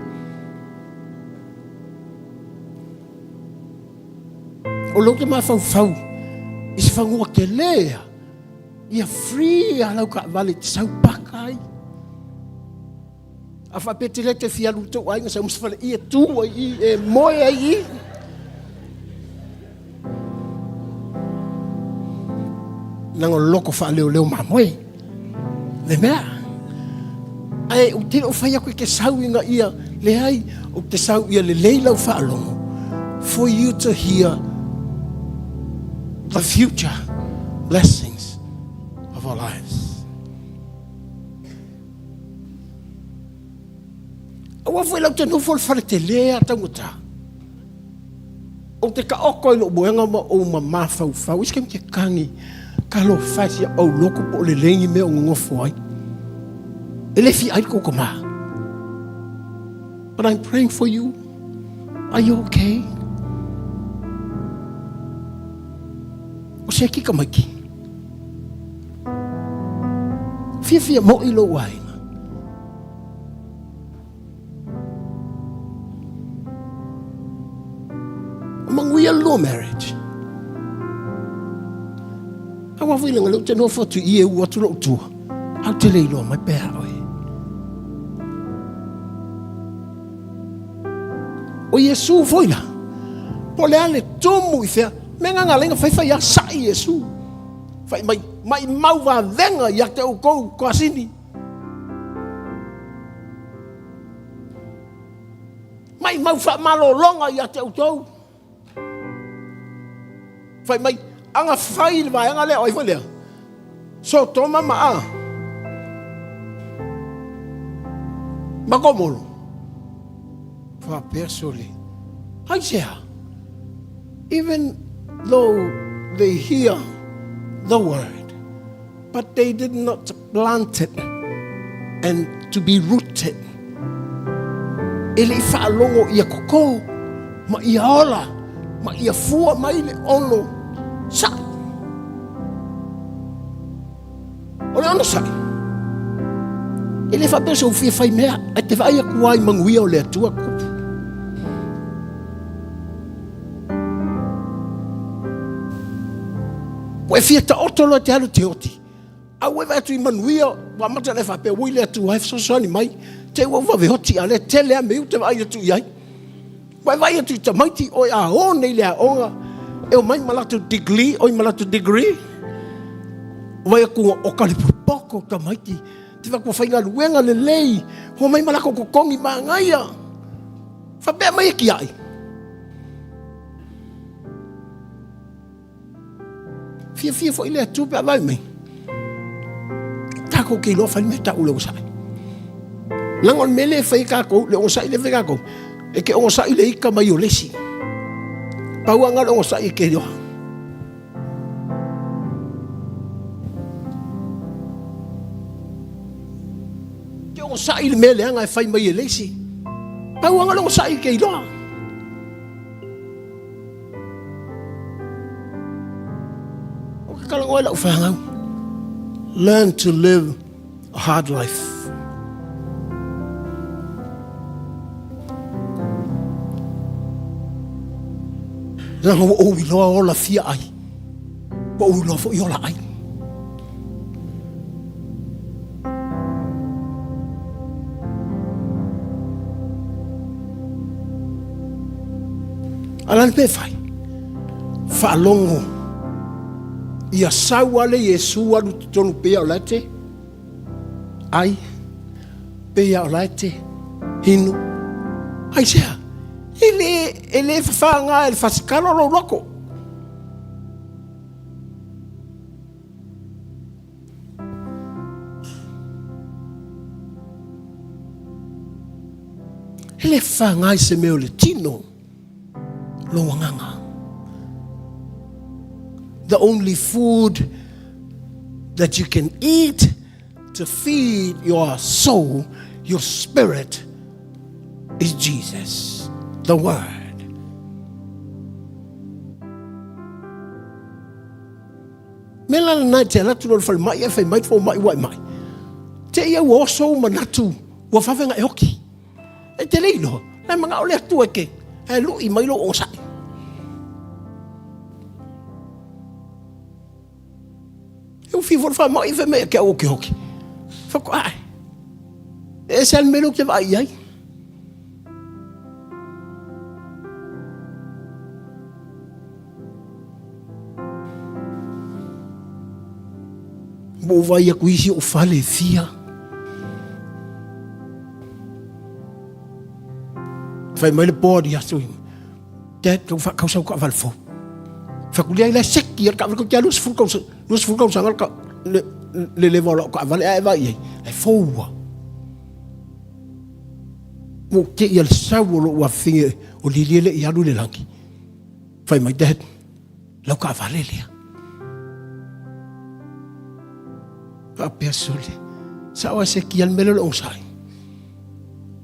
O lou te mafaufau i se fanua tele a ia free a lau taavale te sau paka ai. A faapea te le te fia alu i le tou aiga sau ma se faleie e tu ai i i, e moe ai i i. Leaga o le loto faaleoleo mamoe. Le mea. Ae ou te le o fai atu e te sau ina ia, leai, ou te sau ia lelei lau faalogo for you to hear the future blessings of our lives. Aua foi lau te nofo i le fale tele a taugata. Ou te taoto i lou moega ma ou mamafaufau. Isi taimi te tagi, talofa e si au loto po o lelei ni mea o nonofo ai. E le fia ai le tou tama. But I'm praying for you. Are you okay? O se ki tamaiti. Fiafia moi lou aiga. O manuia le lua marriage. Aua foi leaga lea ou te nofo atu i i e u atu lou tua, ae ou te le iloa mai pe a oe. O Iesu foi la, po o le a le tumu i fea, mea na na ala ai ona faifai lava sa'i Iesu. Fai mai, maimau vavega ia te outou Koasini. Maimau faamalologa ia te outou. Fai mai, aga fai le vaega lea, o ai foi lea? Sotoma ma a. Ma Komoro. Faapea sole. Aisea? Even though they hear the word, but they did not plant it and to be rooted. E le i faalogo ia koko ma ia ola ma ia fua mai le ono sa'i. O le ono sa'i, e le faapea se ua fia fai mea, ae te vaai atu lava i manuia o le Atua tupu. Ua e fia taoto loa e te alu te oti. A ua e vaai atu i manuia, ua amata ona e faapea, ui le Atua e fesoasoani mai, te i ua ou vave oti, a o lea e tele lava mea ou te vaai atu i ai. Ua e vaai atu i tamaiti, oi a o nei le aoga, e omai ma latou degree, oi ma latou degree. Vaai atu ua oka le popoto tamaiti, te vaai atu ua faigaluega lelei, ua omai ma latou totogi manaia. Faapea mai e tiai. Fiafia foi le Atua pe a vaai mai. Tatou te iloa fai le mea tau le ogasai. Leaga o le mea lea e fai e tatou, le ogasai lea e fai e tatou, e te ogasai le ika mai o le isi. Pau lava lena o le ogasai e te iloa. Te ogasai le mea leaga e fai mai e le isi. Pau lava lena o le ogasai e te iloa. O ke talanoa i lau fanau. Learn to live a hard life. Leaga ua ou iloa ola fia ai. Ua ou iloa foi ola ai. A la le mea e fai? Faalogo ia sau ale Iesu alu totonu pei o la e te ai, pei o la e te hinu. Aisea? E le, e le fafaga e le fasikalo lou loko. E le fafaga i se mea o le tino lou agaga. The only food that you can eat to feed your soul, your spirit, is Jesus, the Word. Mea la lena e te alu atu loa i le falemai ae fai mai le fomai ua e mai. Te i au ua oso ou manatu ua vave ona e oki. E te le iloa, la e manao le Atua e te ae lui mai lou ogasai. E ufi foi le faamai fai mai ia te au ou te oki. Fai atu, ae. E ese lava le mea lea ou te vaai i ai. Ua ou vaai atu i isi ou fale e fia. Fai mai le board i aso Dad, tau whaakau sau kaavale fou. Fai atu, leai, la e seki le kaavale, koe 20 tausaga, 20 tausaga le, le, le leva o lau kaavale, ae vaai i ai, e fou lava. Ua ou te'i i le sau o lou afafine o Lili e le i alu i le lagi. Fai mai, Dad, lau kaavale lea. Faapea sole, sao a sekia le mea lea o le onosai.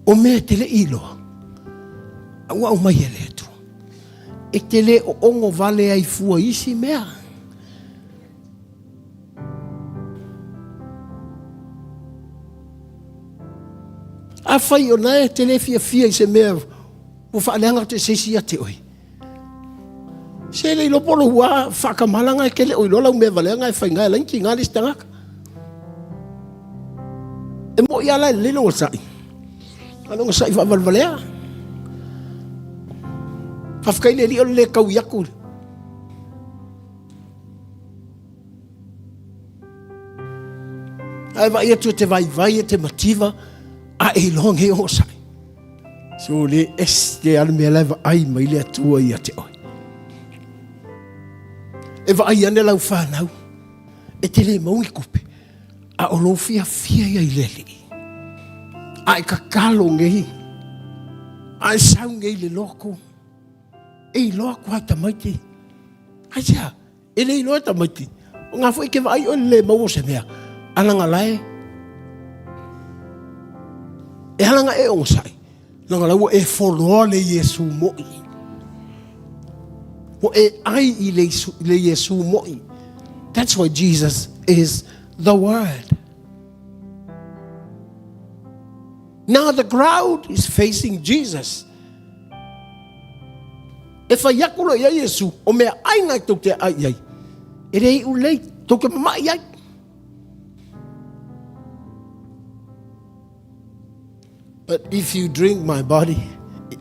O mea e te le i iloa, a ua aumai e le Atua. E te le oogo vale ai fua i isi mea. Afai o na e te le fiafia i se mea ua faaleaga atu e se isi ia te oe, Se le iloa po o lou a faakamalaga e te le o iloa lau mea valeaga e faiga e laini tiga le isi tagata. E moi a la e lelei le ogasai. A le ogasai faavalevalea. Faafetai le Alii o le le taui atu. Ae vaai atu e te vaivai e te mativa a e iloa nei ogasai. So le ese a le mea la e vaai mai le Atua ia te oe. E vaai ane lau whanau, e te le mau ni tupe, a o lou fiafia ia i le Alii. A e tatalo nei, a e sau nei i le lotu, e iloa atu lava tamaiti, aisea? E le iloa e tamaiti, o ngā foi ke vaai oe le maua o se mea, a leaga la e, e ala nga e onosai, leaga la ua e foloa le Iesu moi. Ua e ai i le, le Iesu moi. That's why Jesus is the Word. Now the crowd is facing Jesus. E whai aku loa ia Iesu, o mea ai ngai tou te ai ai. E le iu lei, tou te mamai ai. But if you drink my body,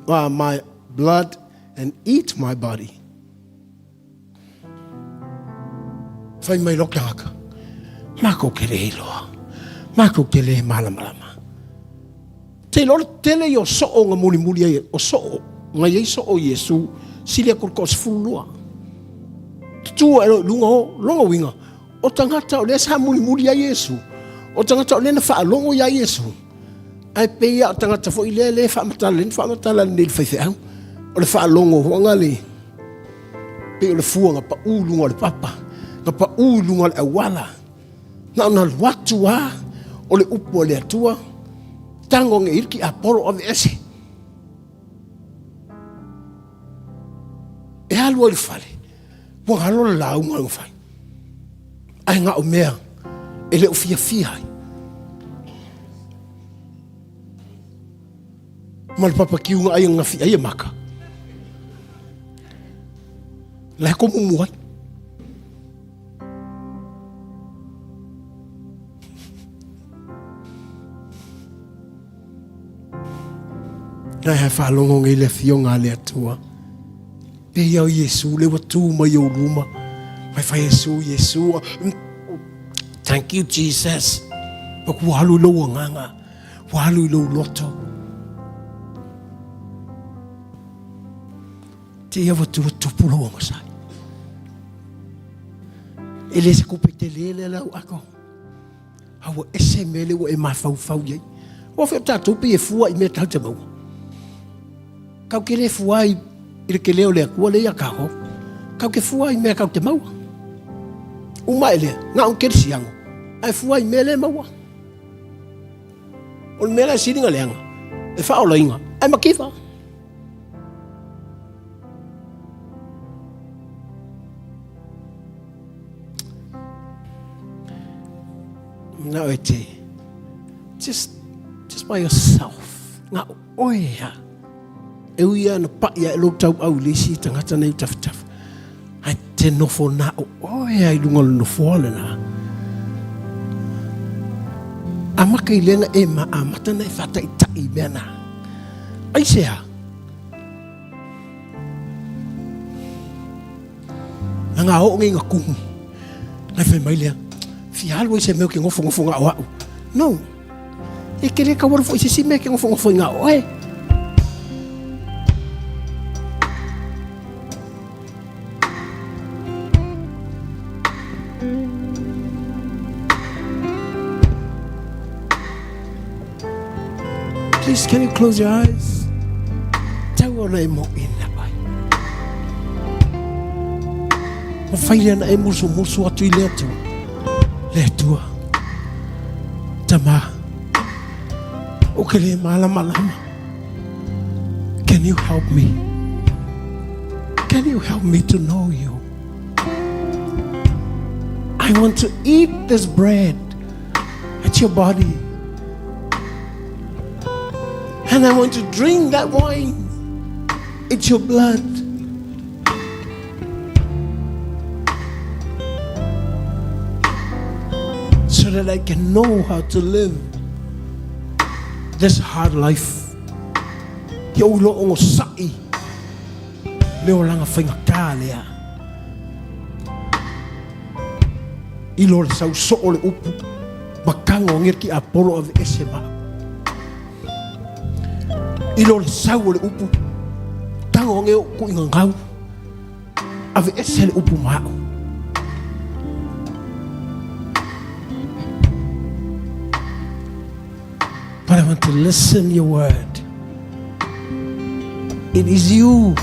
my blood, and eat my body, Fai mai loa ke tagata, Makou ke le iloa, makou ke le malamalama. Te iloa le tele ia o soo na mulimuli ai, o soo, na i ai soo o Iesu, sili atu i le toasefululua. Tutu ae loa i luga o, lona uiga, o tagata o lea sa mulimuli ai Iesu, o tagata o lea na faalogo iā Iesu, ae pei lava o tagata foi lea le faamatala lea na faamatala nei i le faifeau, o le faalogo hoanga le, pei o le fua na pau i luga o le papa, na pau i luga o le auala, na ona alu atu lava o le upu a le Atua, tago ane i le tiapolo aveese. E alu ai i le fale, ua galo le lauga na fai. Ae na o mea e le o fiafia ai. Ma le papakiu na ai gafi ai e maka. La e komumu ai. Ae ha faalogo nei le afioga a le Atua. Pei o Iesu le ua tu mai ou luma. Mai fai Iesu, Iesu. Thank you, Jesus. But ua alu i lou agaga. Ua alu i lou loto. Te ia ua tu tupu lou ogasai. E le se kupe te le le lau ako. A ua ese mea lea ua e mafaufau i ai. Ua fea o tatou pei e fua i mea tatou te maua. Kau ke le fua i le kele o le Atua lea ia kākou. Kau ke fua i mea kau te maua. Uma e lea, na o kerisiano, ae fua i mea le maua. O le mea la e sili na leaga, e faaolaina, ae makifa. Na oe te, just, just by yourself, na oe a. E ui ana pai a e lou tauau i le isi tagata nei o tafatafa. Ae te nofo na o oe a i lunga o le nofoa lena. Amata i lea na e amata ona e faataitai i mea na. Aisea? Na ngā oo nei na kumu. Na fai mai lea, fia alu ai se mea ou te nofonofo na o au. No. E te le tau alu foi i se isi mea e te nofonofo ai na o oe. Please, can you close your eyes? Tau ona e mo ina ai. Ma whai lea na e musu musu atu i le Atua. Le Atua. Tama. O ke le malamalama. Can you help me? Can you help me to know you? I want to eat this bread at your body. And I want to drink that wine. It's your blood. So that I can know how to live this hard life. Ia ou iloa onosai le olaga faigata lea. I lo le sau soo le upu ma tago angia le tiapolo aveese ma au. I lo le sau o le upu tago angia o'u tuuiga gau aveese le upu ma a'u. But I want to listen your word. It is you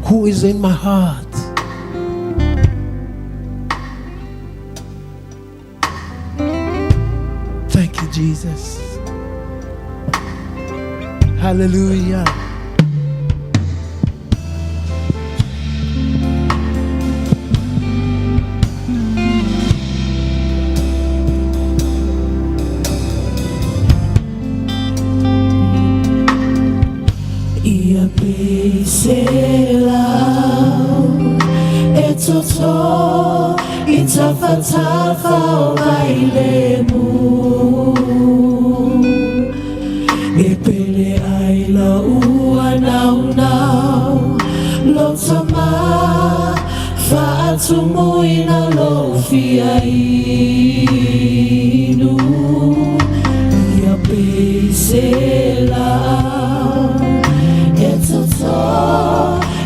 who is in my heart. Thank you, Jesus. Hallelujah. Ia pei se lau e toto i tafatafa o Vailemu E pele ai lau naunau Lou tama faatumuina lou fia inu Ia pei se laau e toto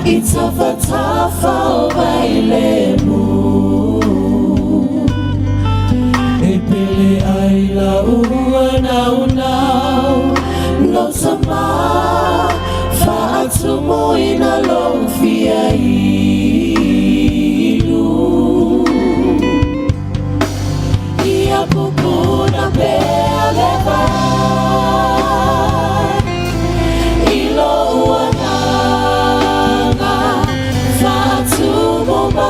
i tafatafa o Vailemu E pele ai lau naunau Lou tama faatumuina lou fia inu Ia pupuna pea le vai I lou agaga faatumu mai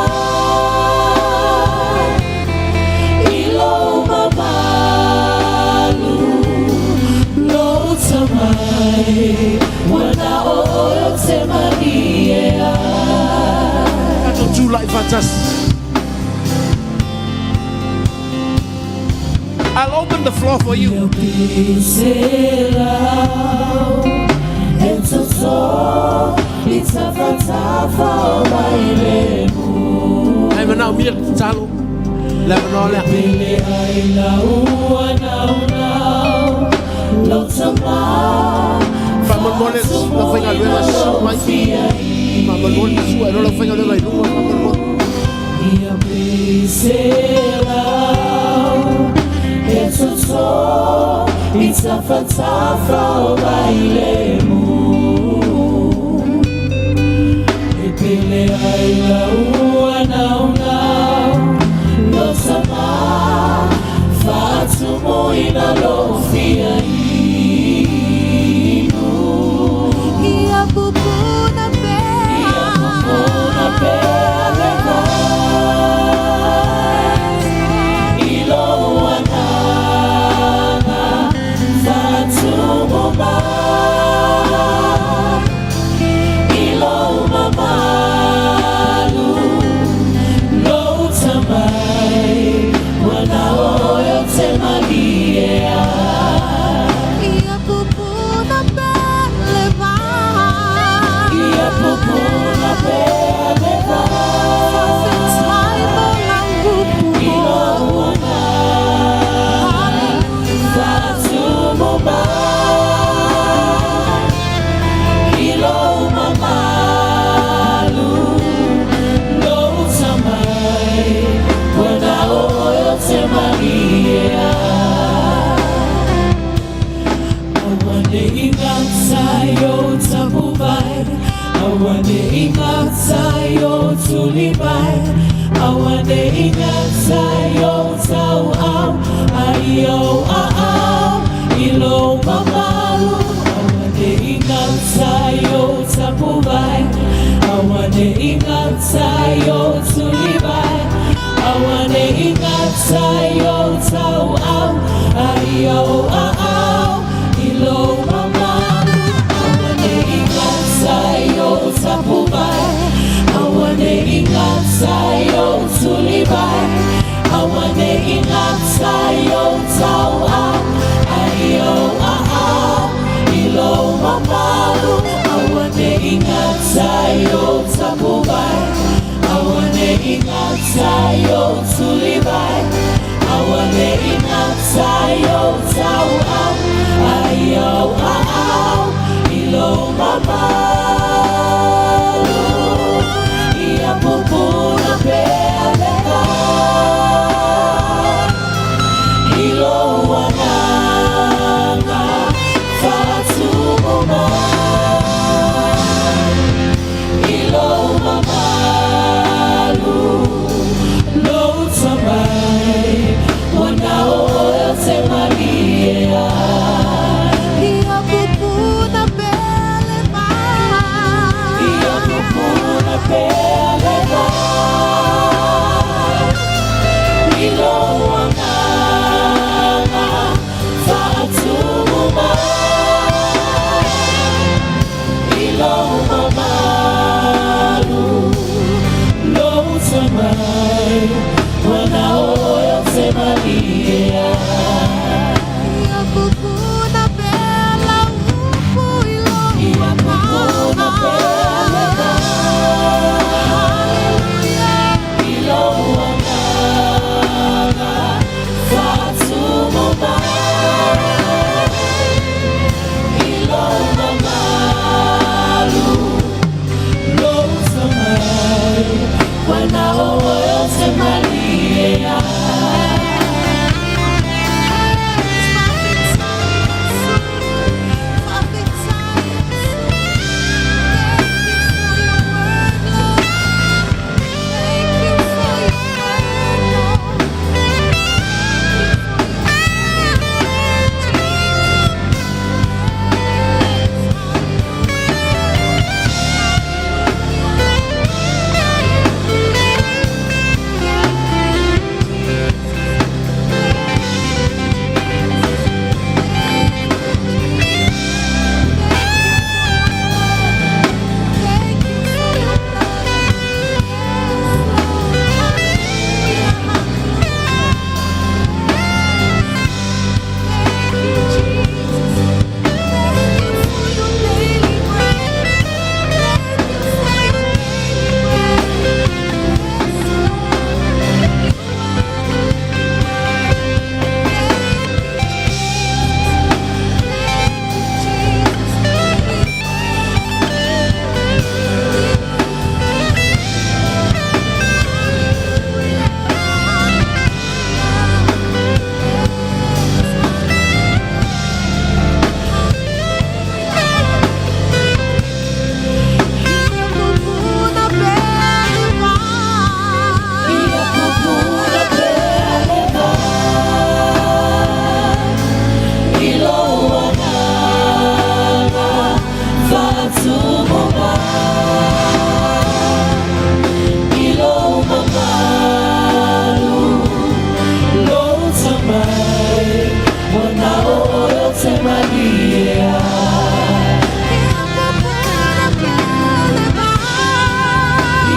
I lou mamalu Lou tama e Ua na o oe ou te malie ai Tatou tulai faatasi. I'll open the floor for you. Ia pei se lau e toto i tafatafa o Vailemu Ae manaomia le tatalo le avanoa lea. Pele ai lau naunau Lou tama Faamolemole le aufaigaluega susu mai. Faamolemole susu ae loa le aufaigaluega i luga faamolemole. Ia pei se lau e toto i tafatafa o Vailemu E pele ai lau naunau Lou tama faatumuina lou fia inu Ia pupuna pea Ia pupuna pea le vai I lou agaga faatumu mai o tapu vai, awane ingatai o tuli mai, awane ingatai o tau au, ai o a au, i lo mamalu, awane ingatai o tapu vai, awane ingatai o tuli mai, awane ingatai o tau au, ai o a au, i lo mamalu, awane ingatai o tapu vai, awane ingatai o tuli vai, awane ingatai o tau au, ai o a au, i lo mamalu, awane ingatai o tapu vai, awane ingatai o tuli vai, awane ingatai o tau au, ai o a au, i lo mamalu, ia pupuna pea leka, i lo ananga whaatumu mai, i lo mamalu, lo tamai, wana o oe te marie ai. Ia pupuna pele mai. Ia pupuna pea leka, i lo ananga whaatumu mai, i lo mamalu, lo tamai, wana o oe te marie ai. Ia pupuna pela upu i lo Ia pupuna pea leka, Hallelujah. i lo ananga whaatumu mai, i lo mamalu, lo tamai, wana o oe te marie ai. Ia pupuna pea leka, i lo ananga whaatumu mai, i lo mamalu, lo tamai, wana o oe te marie ai.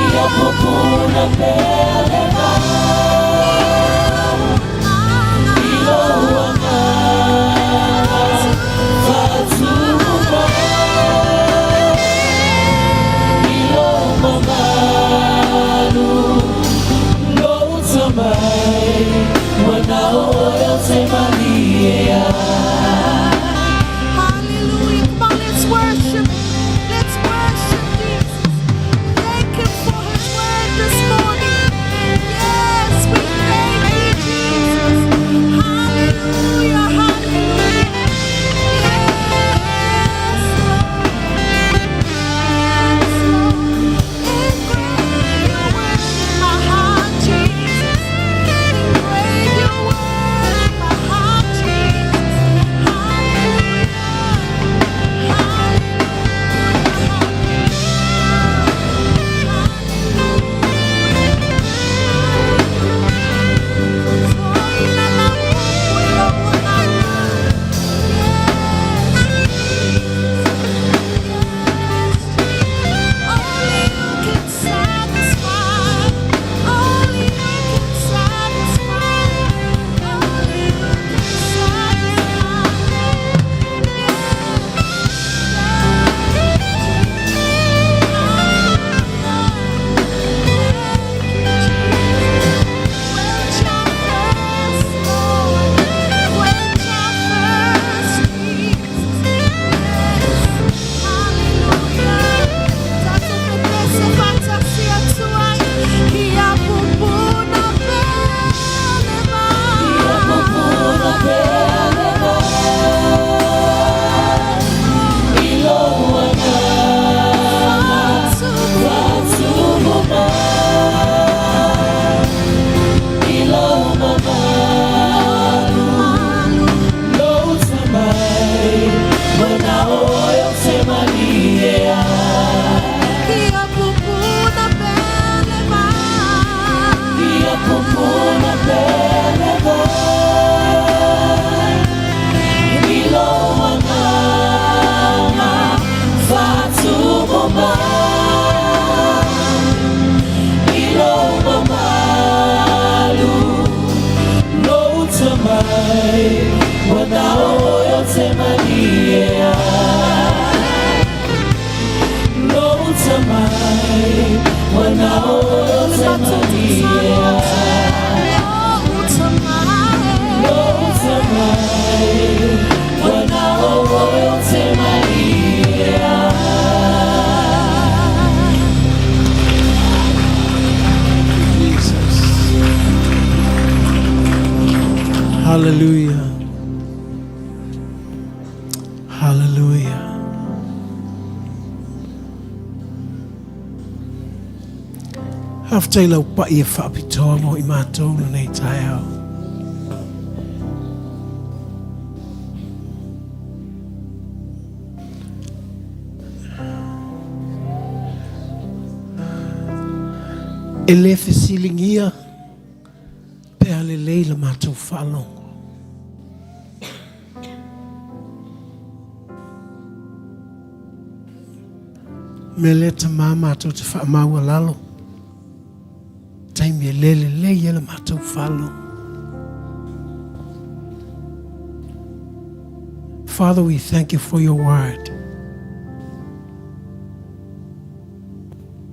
Ia pupuna pea leka, i lo ananga whaatumu mai, i lo mamalu, lo tamai, wana o oe te marie ai. Hallelujah. Come on, let's worship. Let's worship Jesus. Thank Him for His word this morning. Hallelujah. Hallelujah. Faafetai lau pa'i e faapitoa mo i matou lenei taeao. E le fesiligia pe a lelei la matou faalogo. Mea lea tamā matou te faamaualalo taimi e le lelei ai la matou faalogo. Father, we thank you for your word.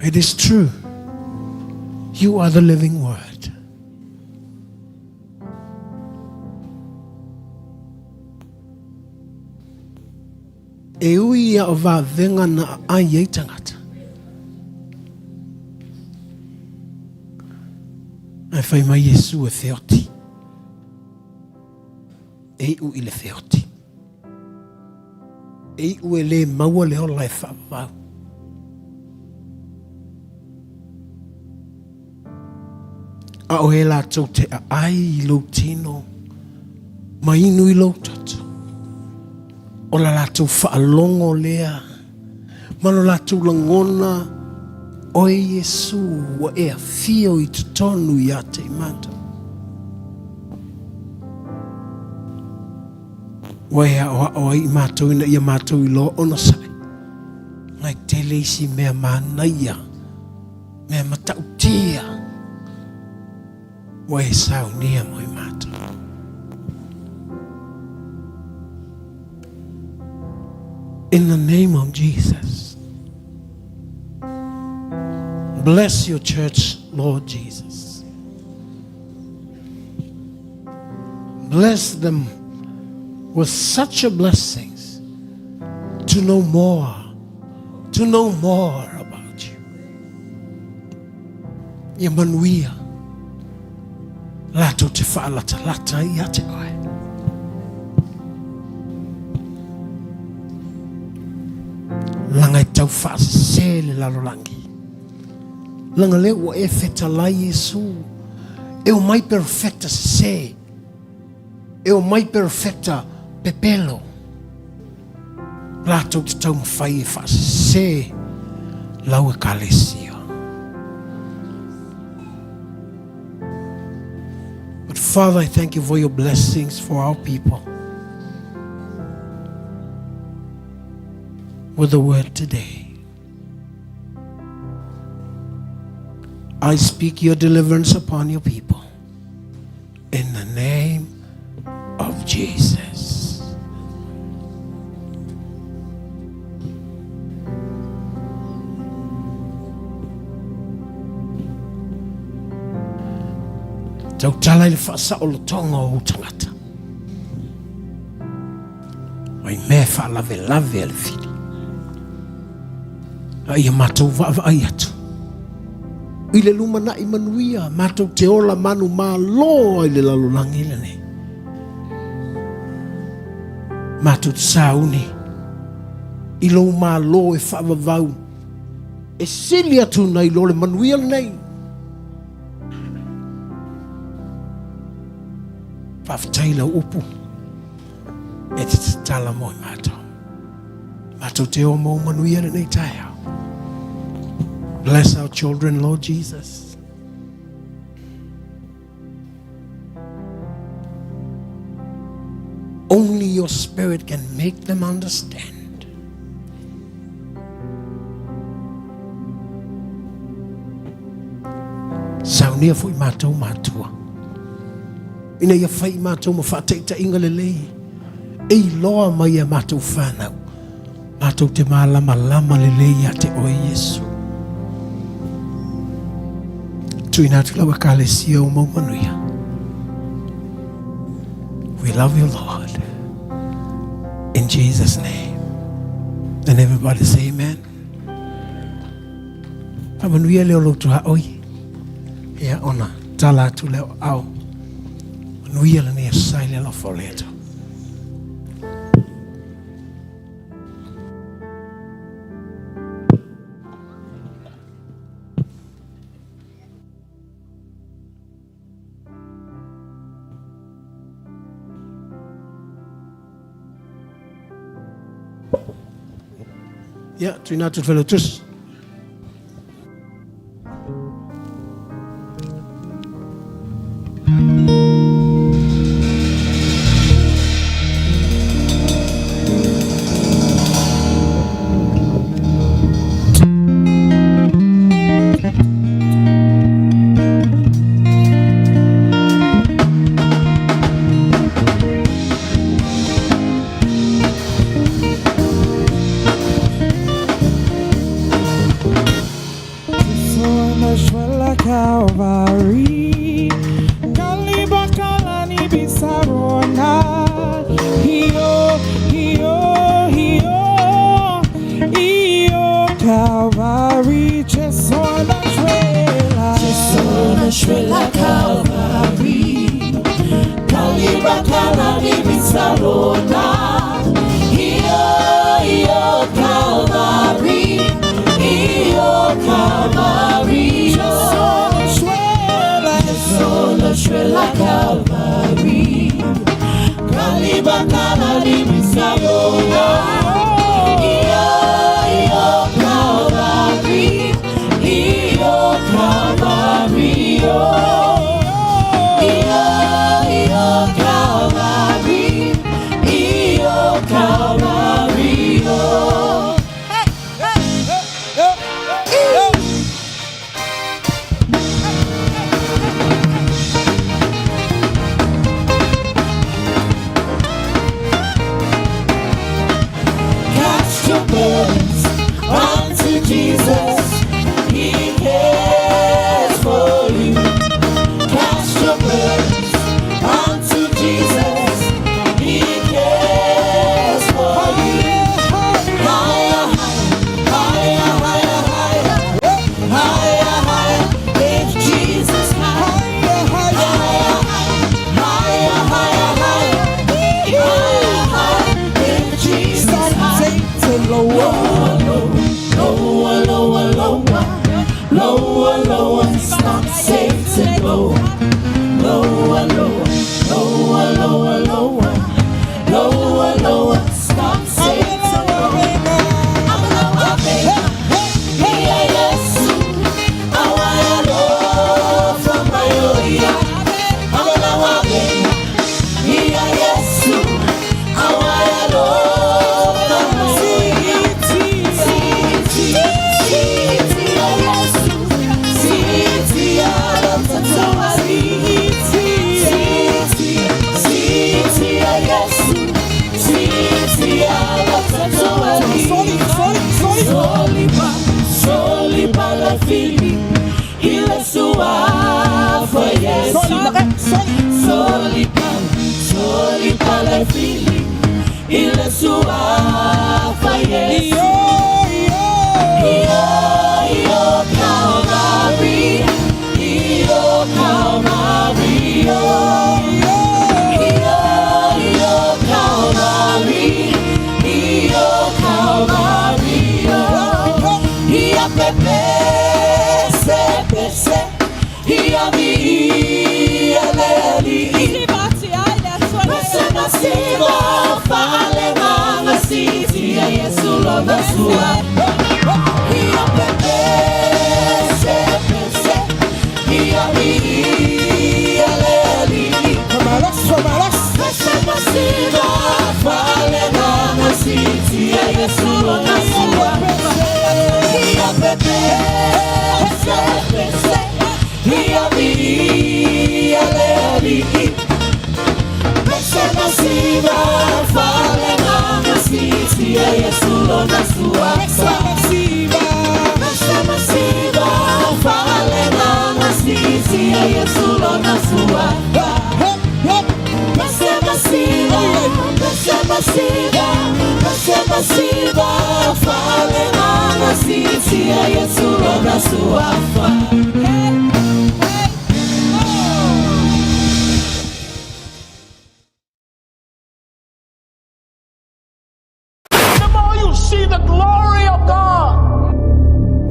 It is true. You are the living word. E ui ia o vavega na aai ai tangata. Ae fai mai Iesu e feoti. E iu i le feoti. E iu e le maua le ola e faavavau. A o e latou te aai i lou tino ma inu i lou toto. O la latou faalogo lea ma lo latou lagona, Oe Iesu ua e afio i totonu ia te i matou. Ua e aʻoaʻo ai i matou ina ia matou iloa onosai. Ngai tele isi mea manaia, mea matautia ua e saunia mo i matou. In the name of Jesus. Bless your church, Lord Jesus. Bless them with such a blessings to know more, to know more about you. Ia manuia latou te faalatalata ia te oe. Laga e tau faasese le lalolagi. Laga lea ua e fetalai Iesu. E o mai perfecta sese. E o mai perfecta pepelo. Latou te taumafai e faasese lau ekalesia. But Father, I thank you for your blessings for our people. With the word today. I speak your deliverance upon your people. In the name of Jesus. Tautala i le faasaolotoga o ou tagata. Mai mea faalavelave a le fili. A ia matou vaavaai atu. I le lumanai manuia, matou te ola manu malo ai le lalolagi lenei. Matou te sauni i lou malo e faavavau e sili atu nai lo le manuia lenei. Faafetai lau upu e te tatala mo i matou. Matou te o mou manuia lenei taeao. Bless our children, Lord Jesus. Only your spirit can make them understand. Saunia foi matou matua. Ina ia fai i matou ma faataitaiga lelei, e iloa mai e a matou fanau, matou te malamalama lelei ia te oe Iesu. Tuuina atu lau ekalesia o mau manuia. We love you, Lord. In Jesus' name. And everybody say amen. Faamanuia le o lou tuaoi. Ia ona tala atu lea o ao. Manuia lenei aso sa i le alofa o le Atua. Ia, tuuina atu i le Failautusi.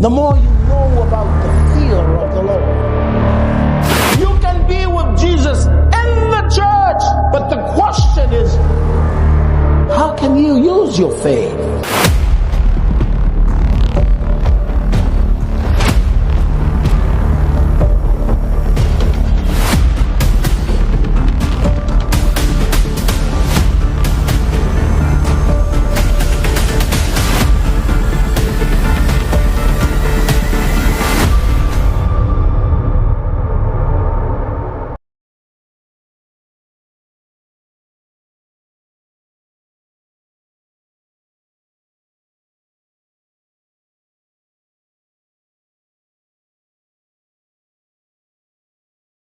the more you know about the fear of the Lord. You can be with Jesus in the church, but the question is, how can you use your faith?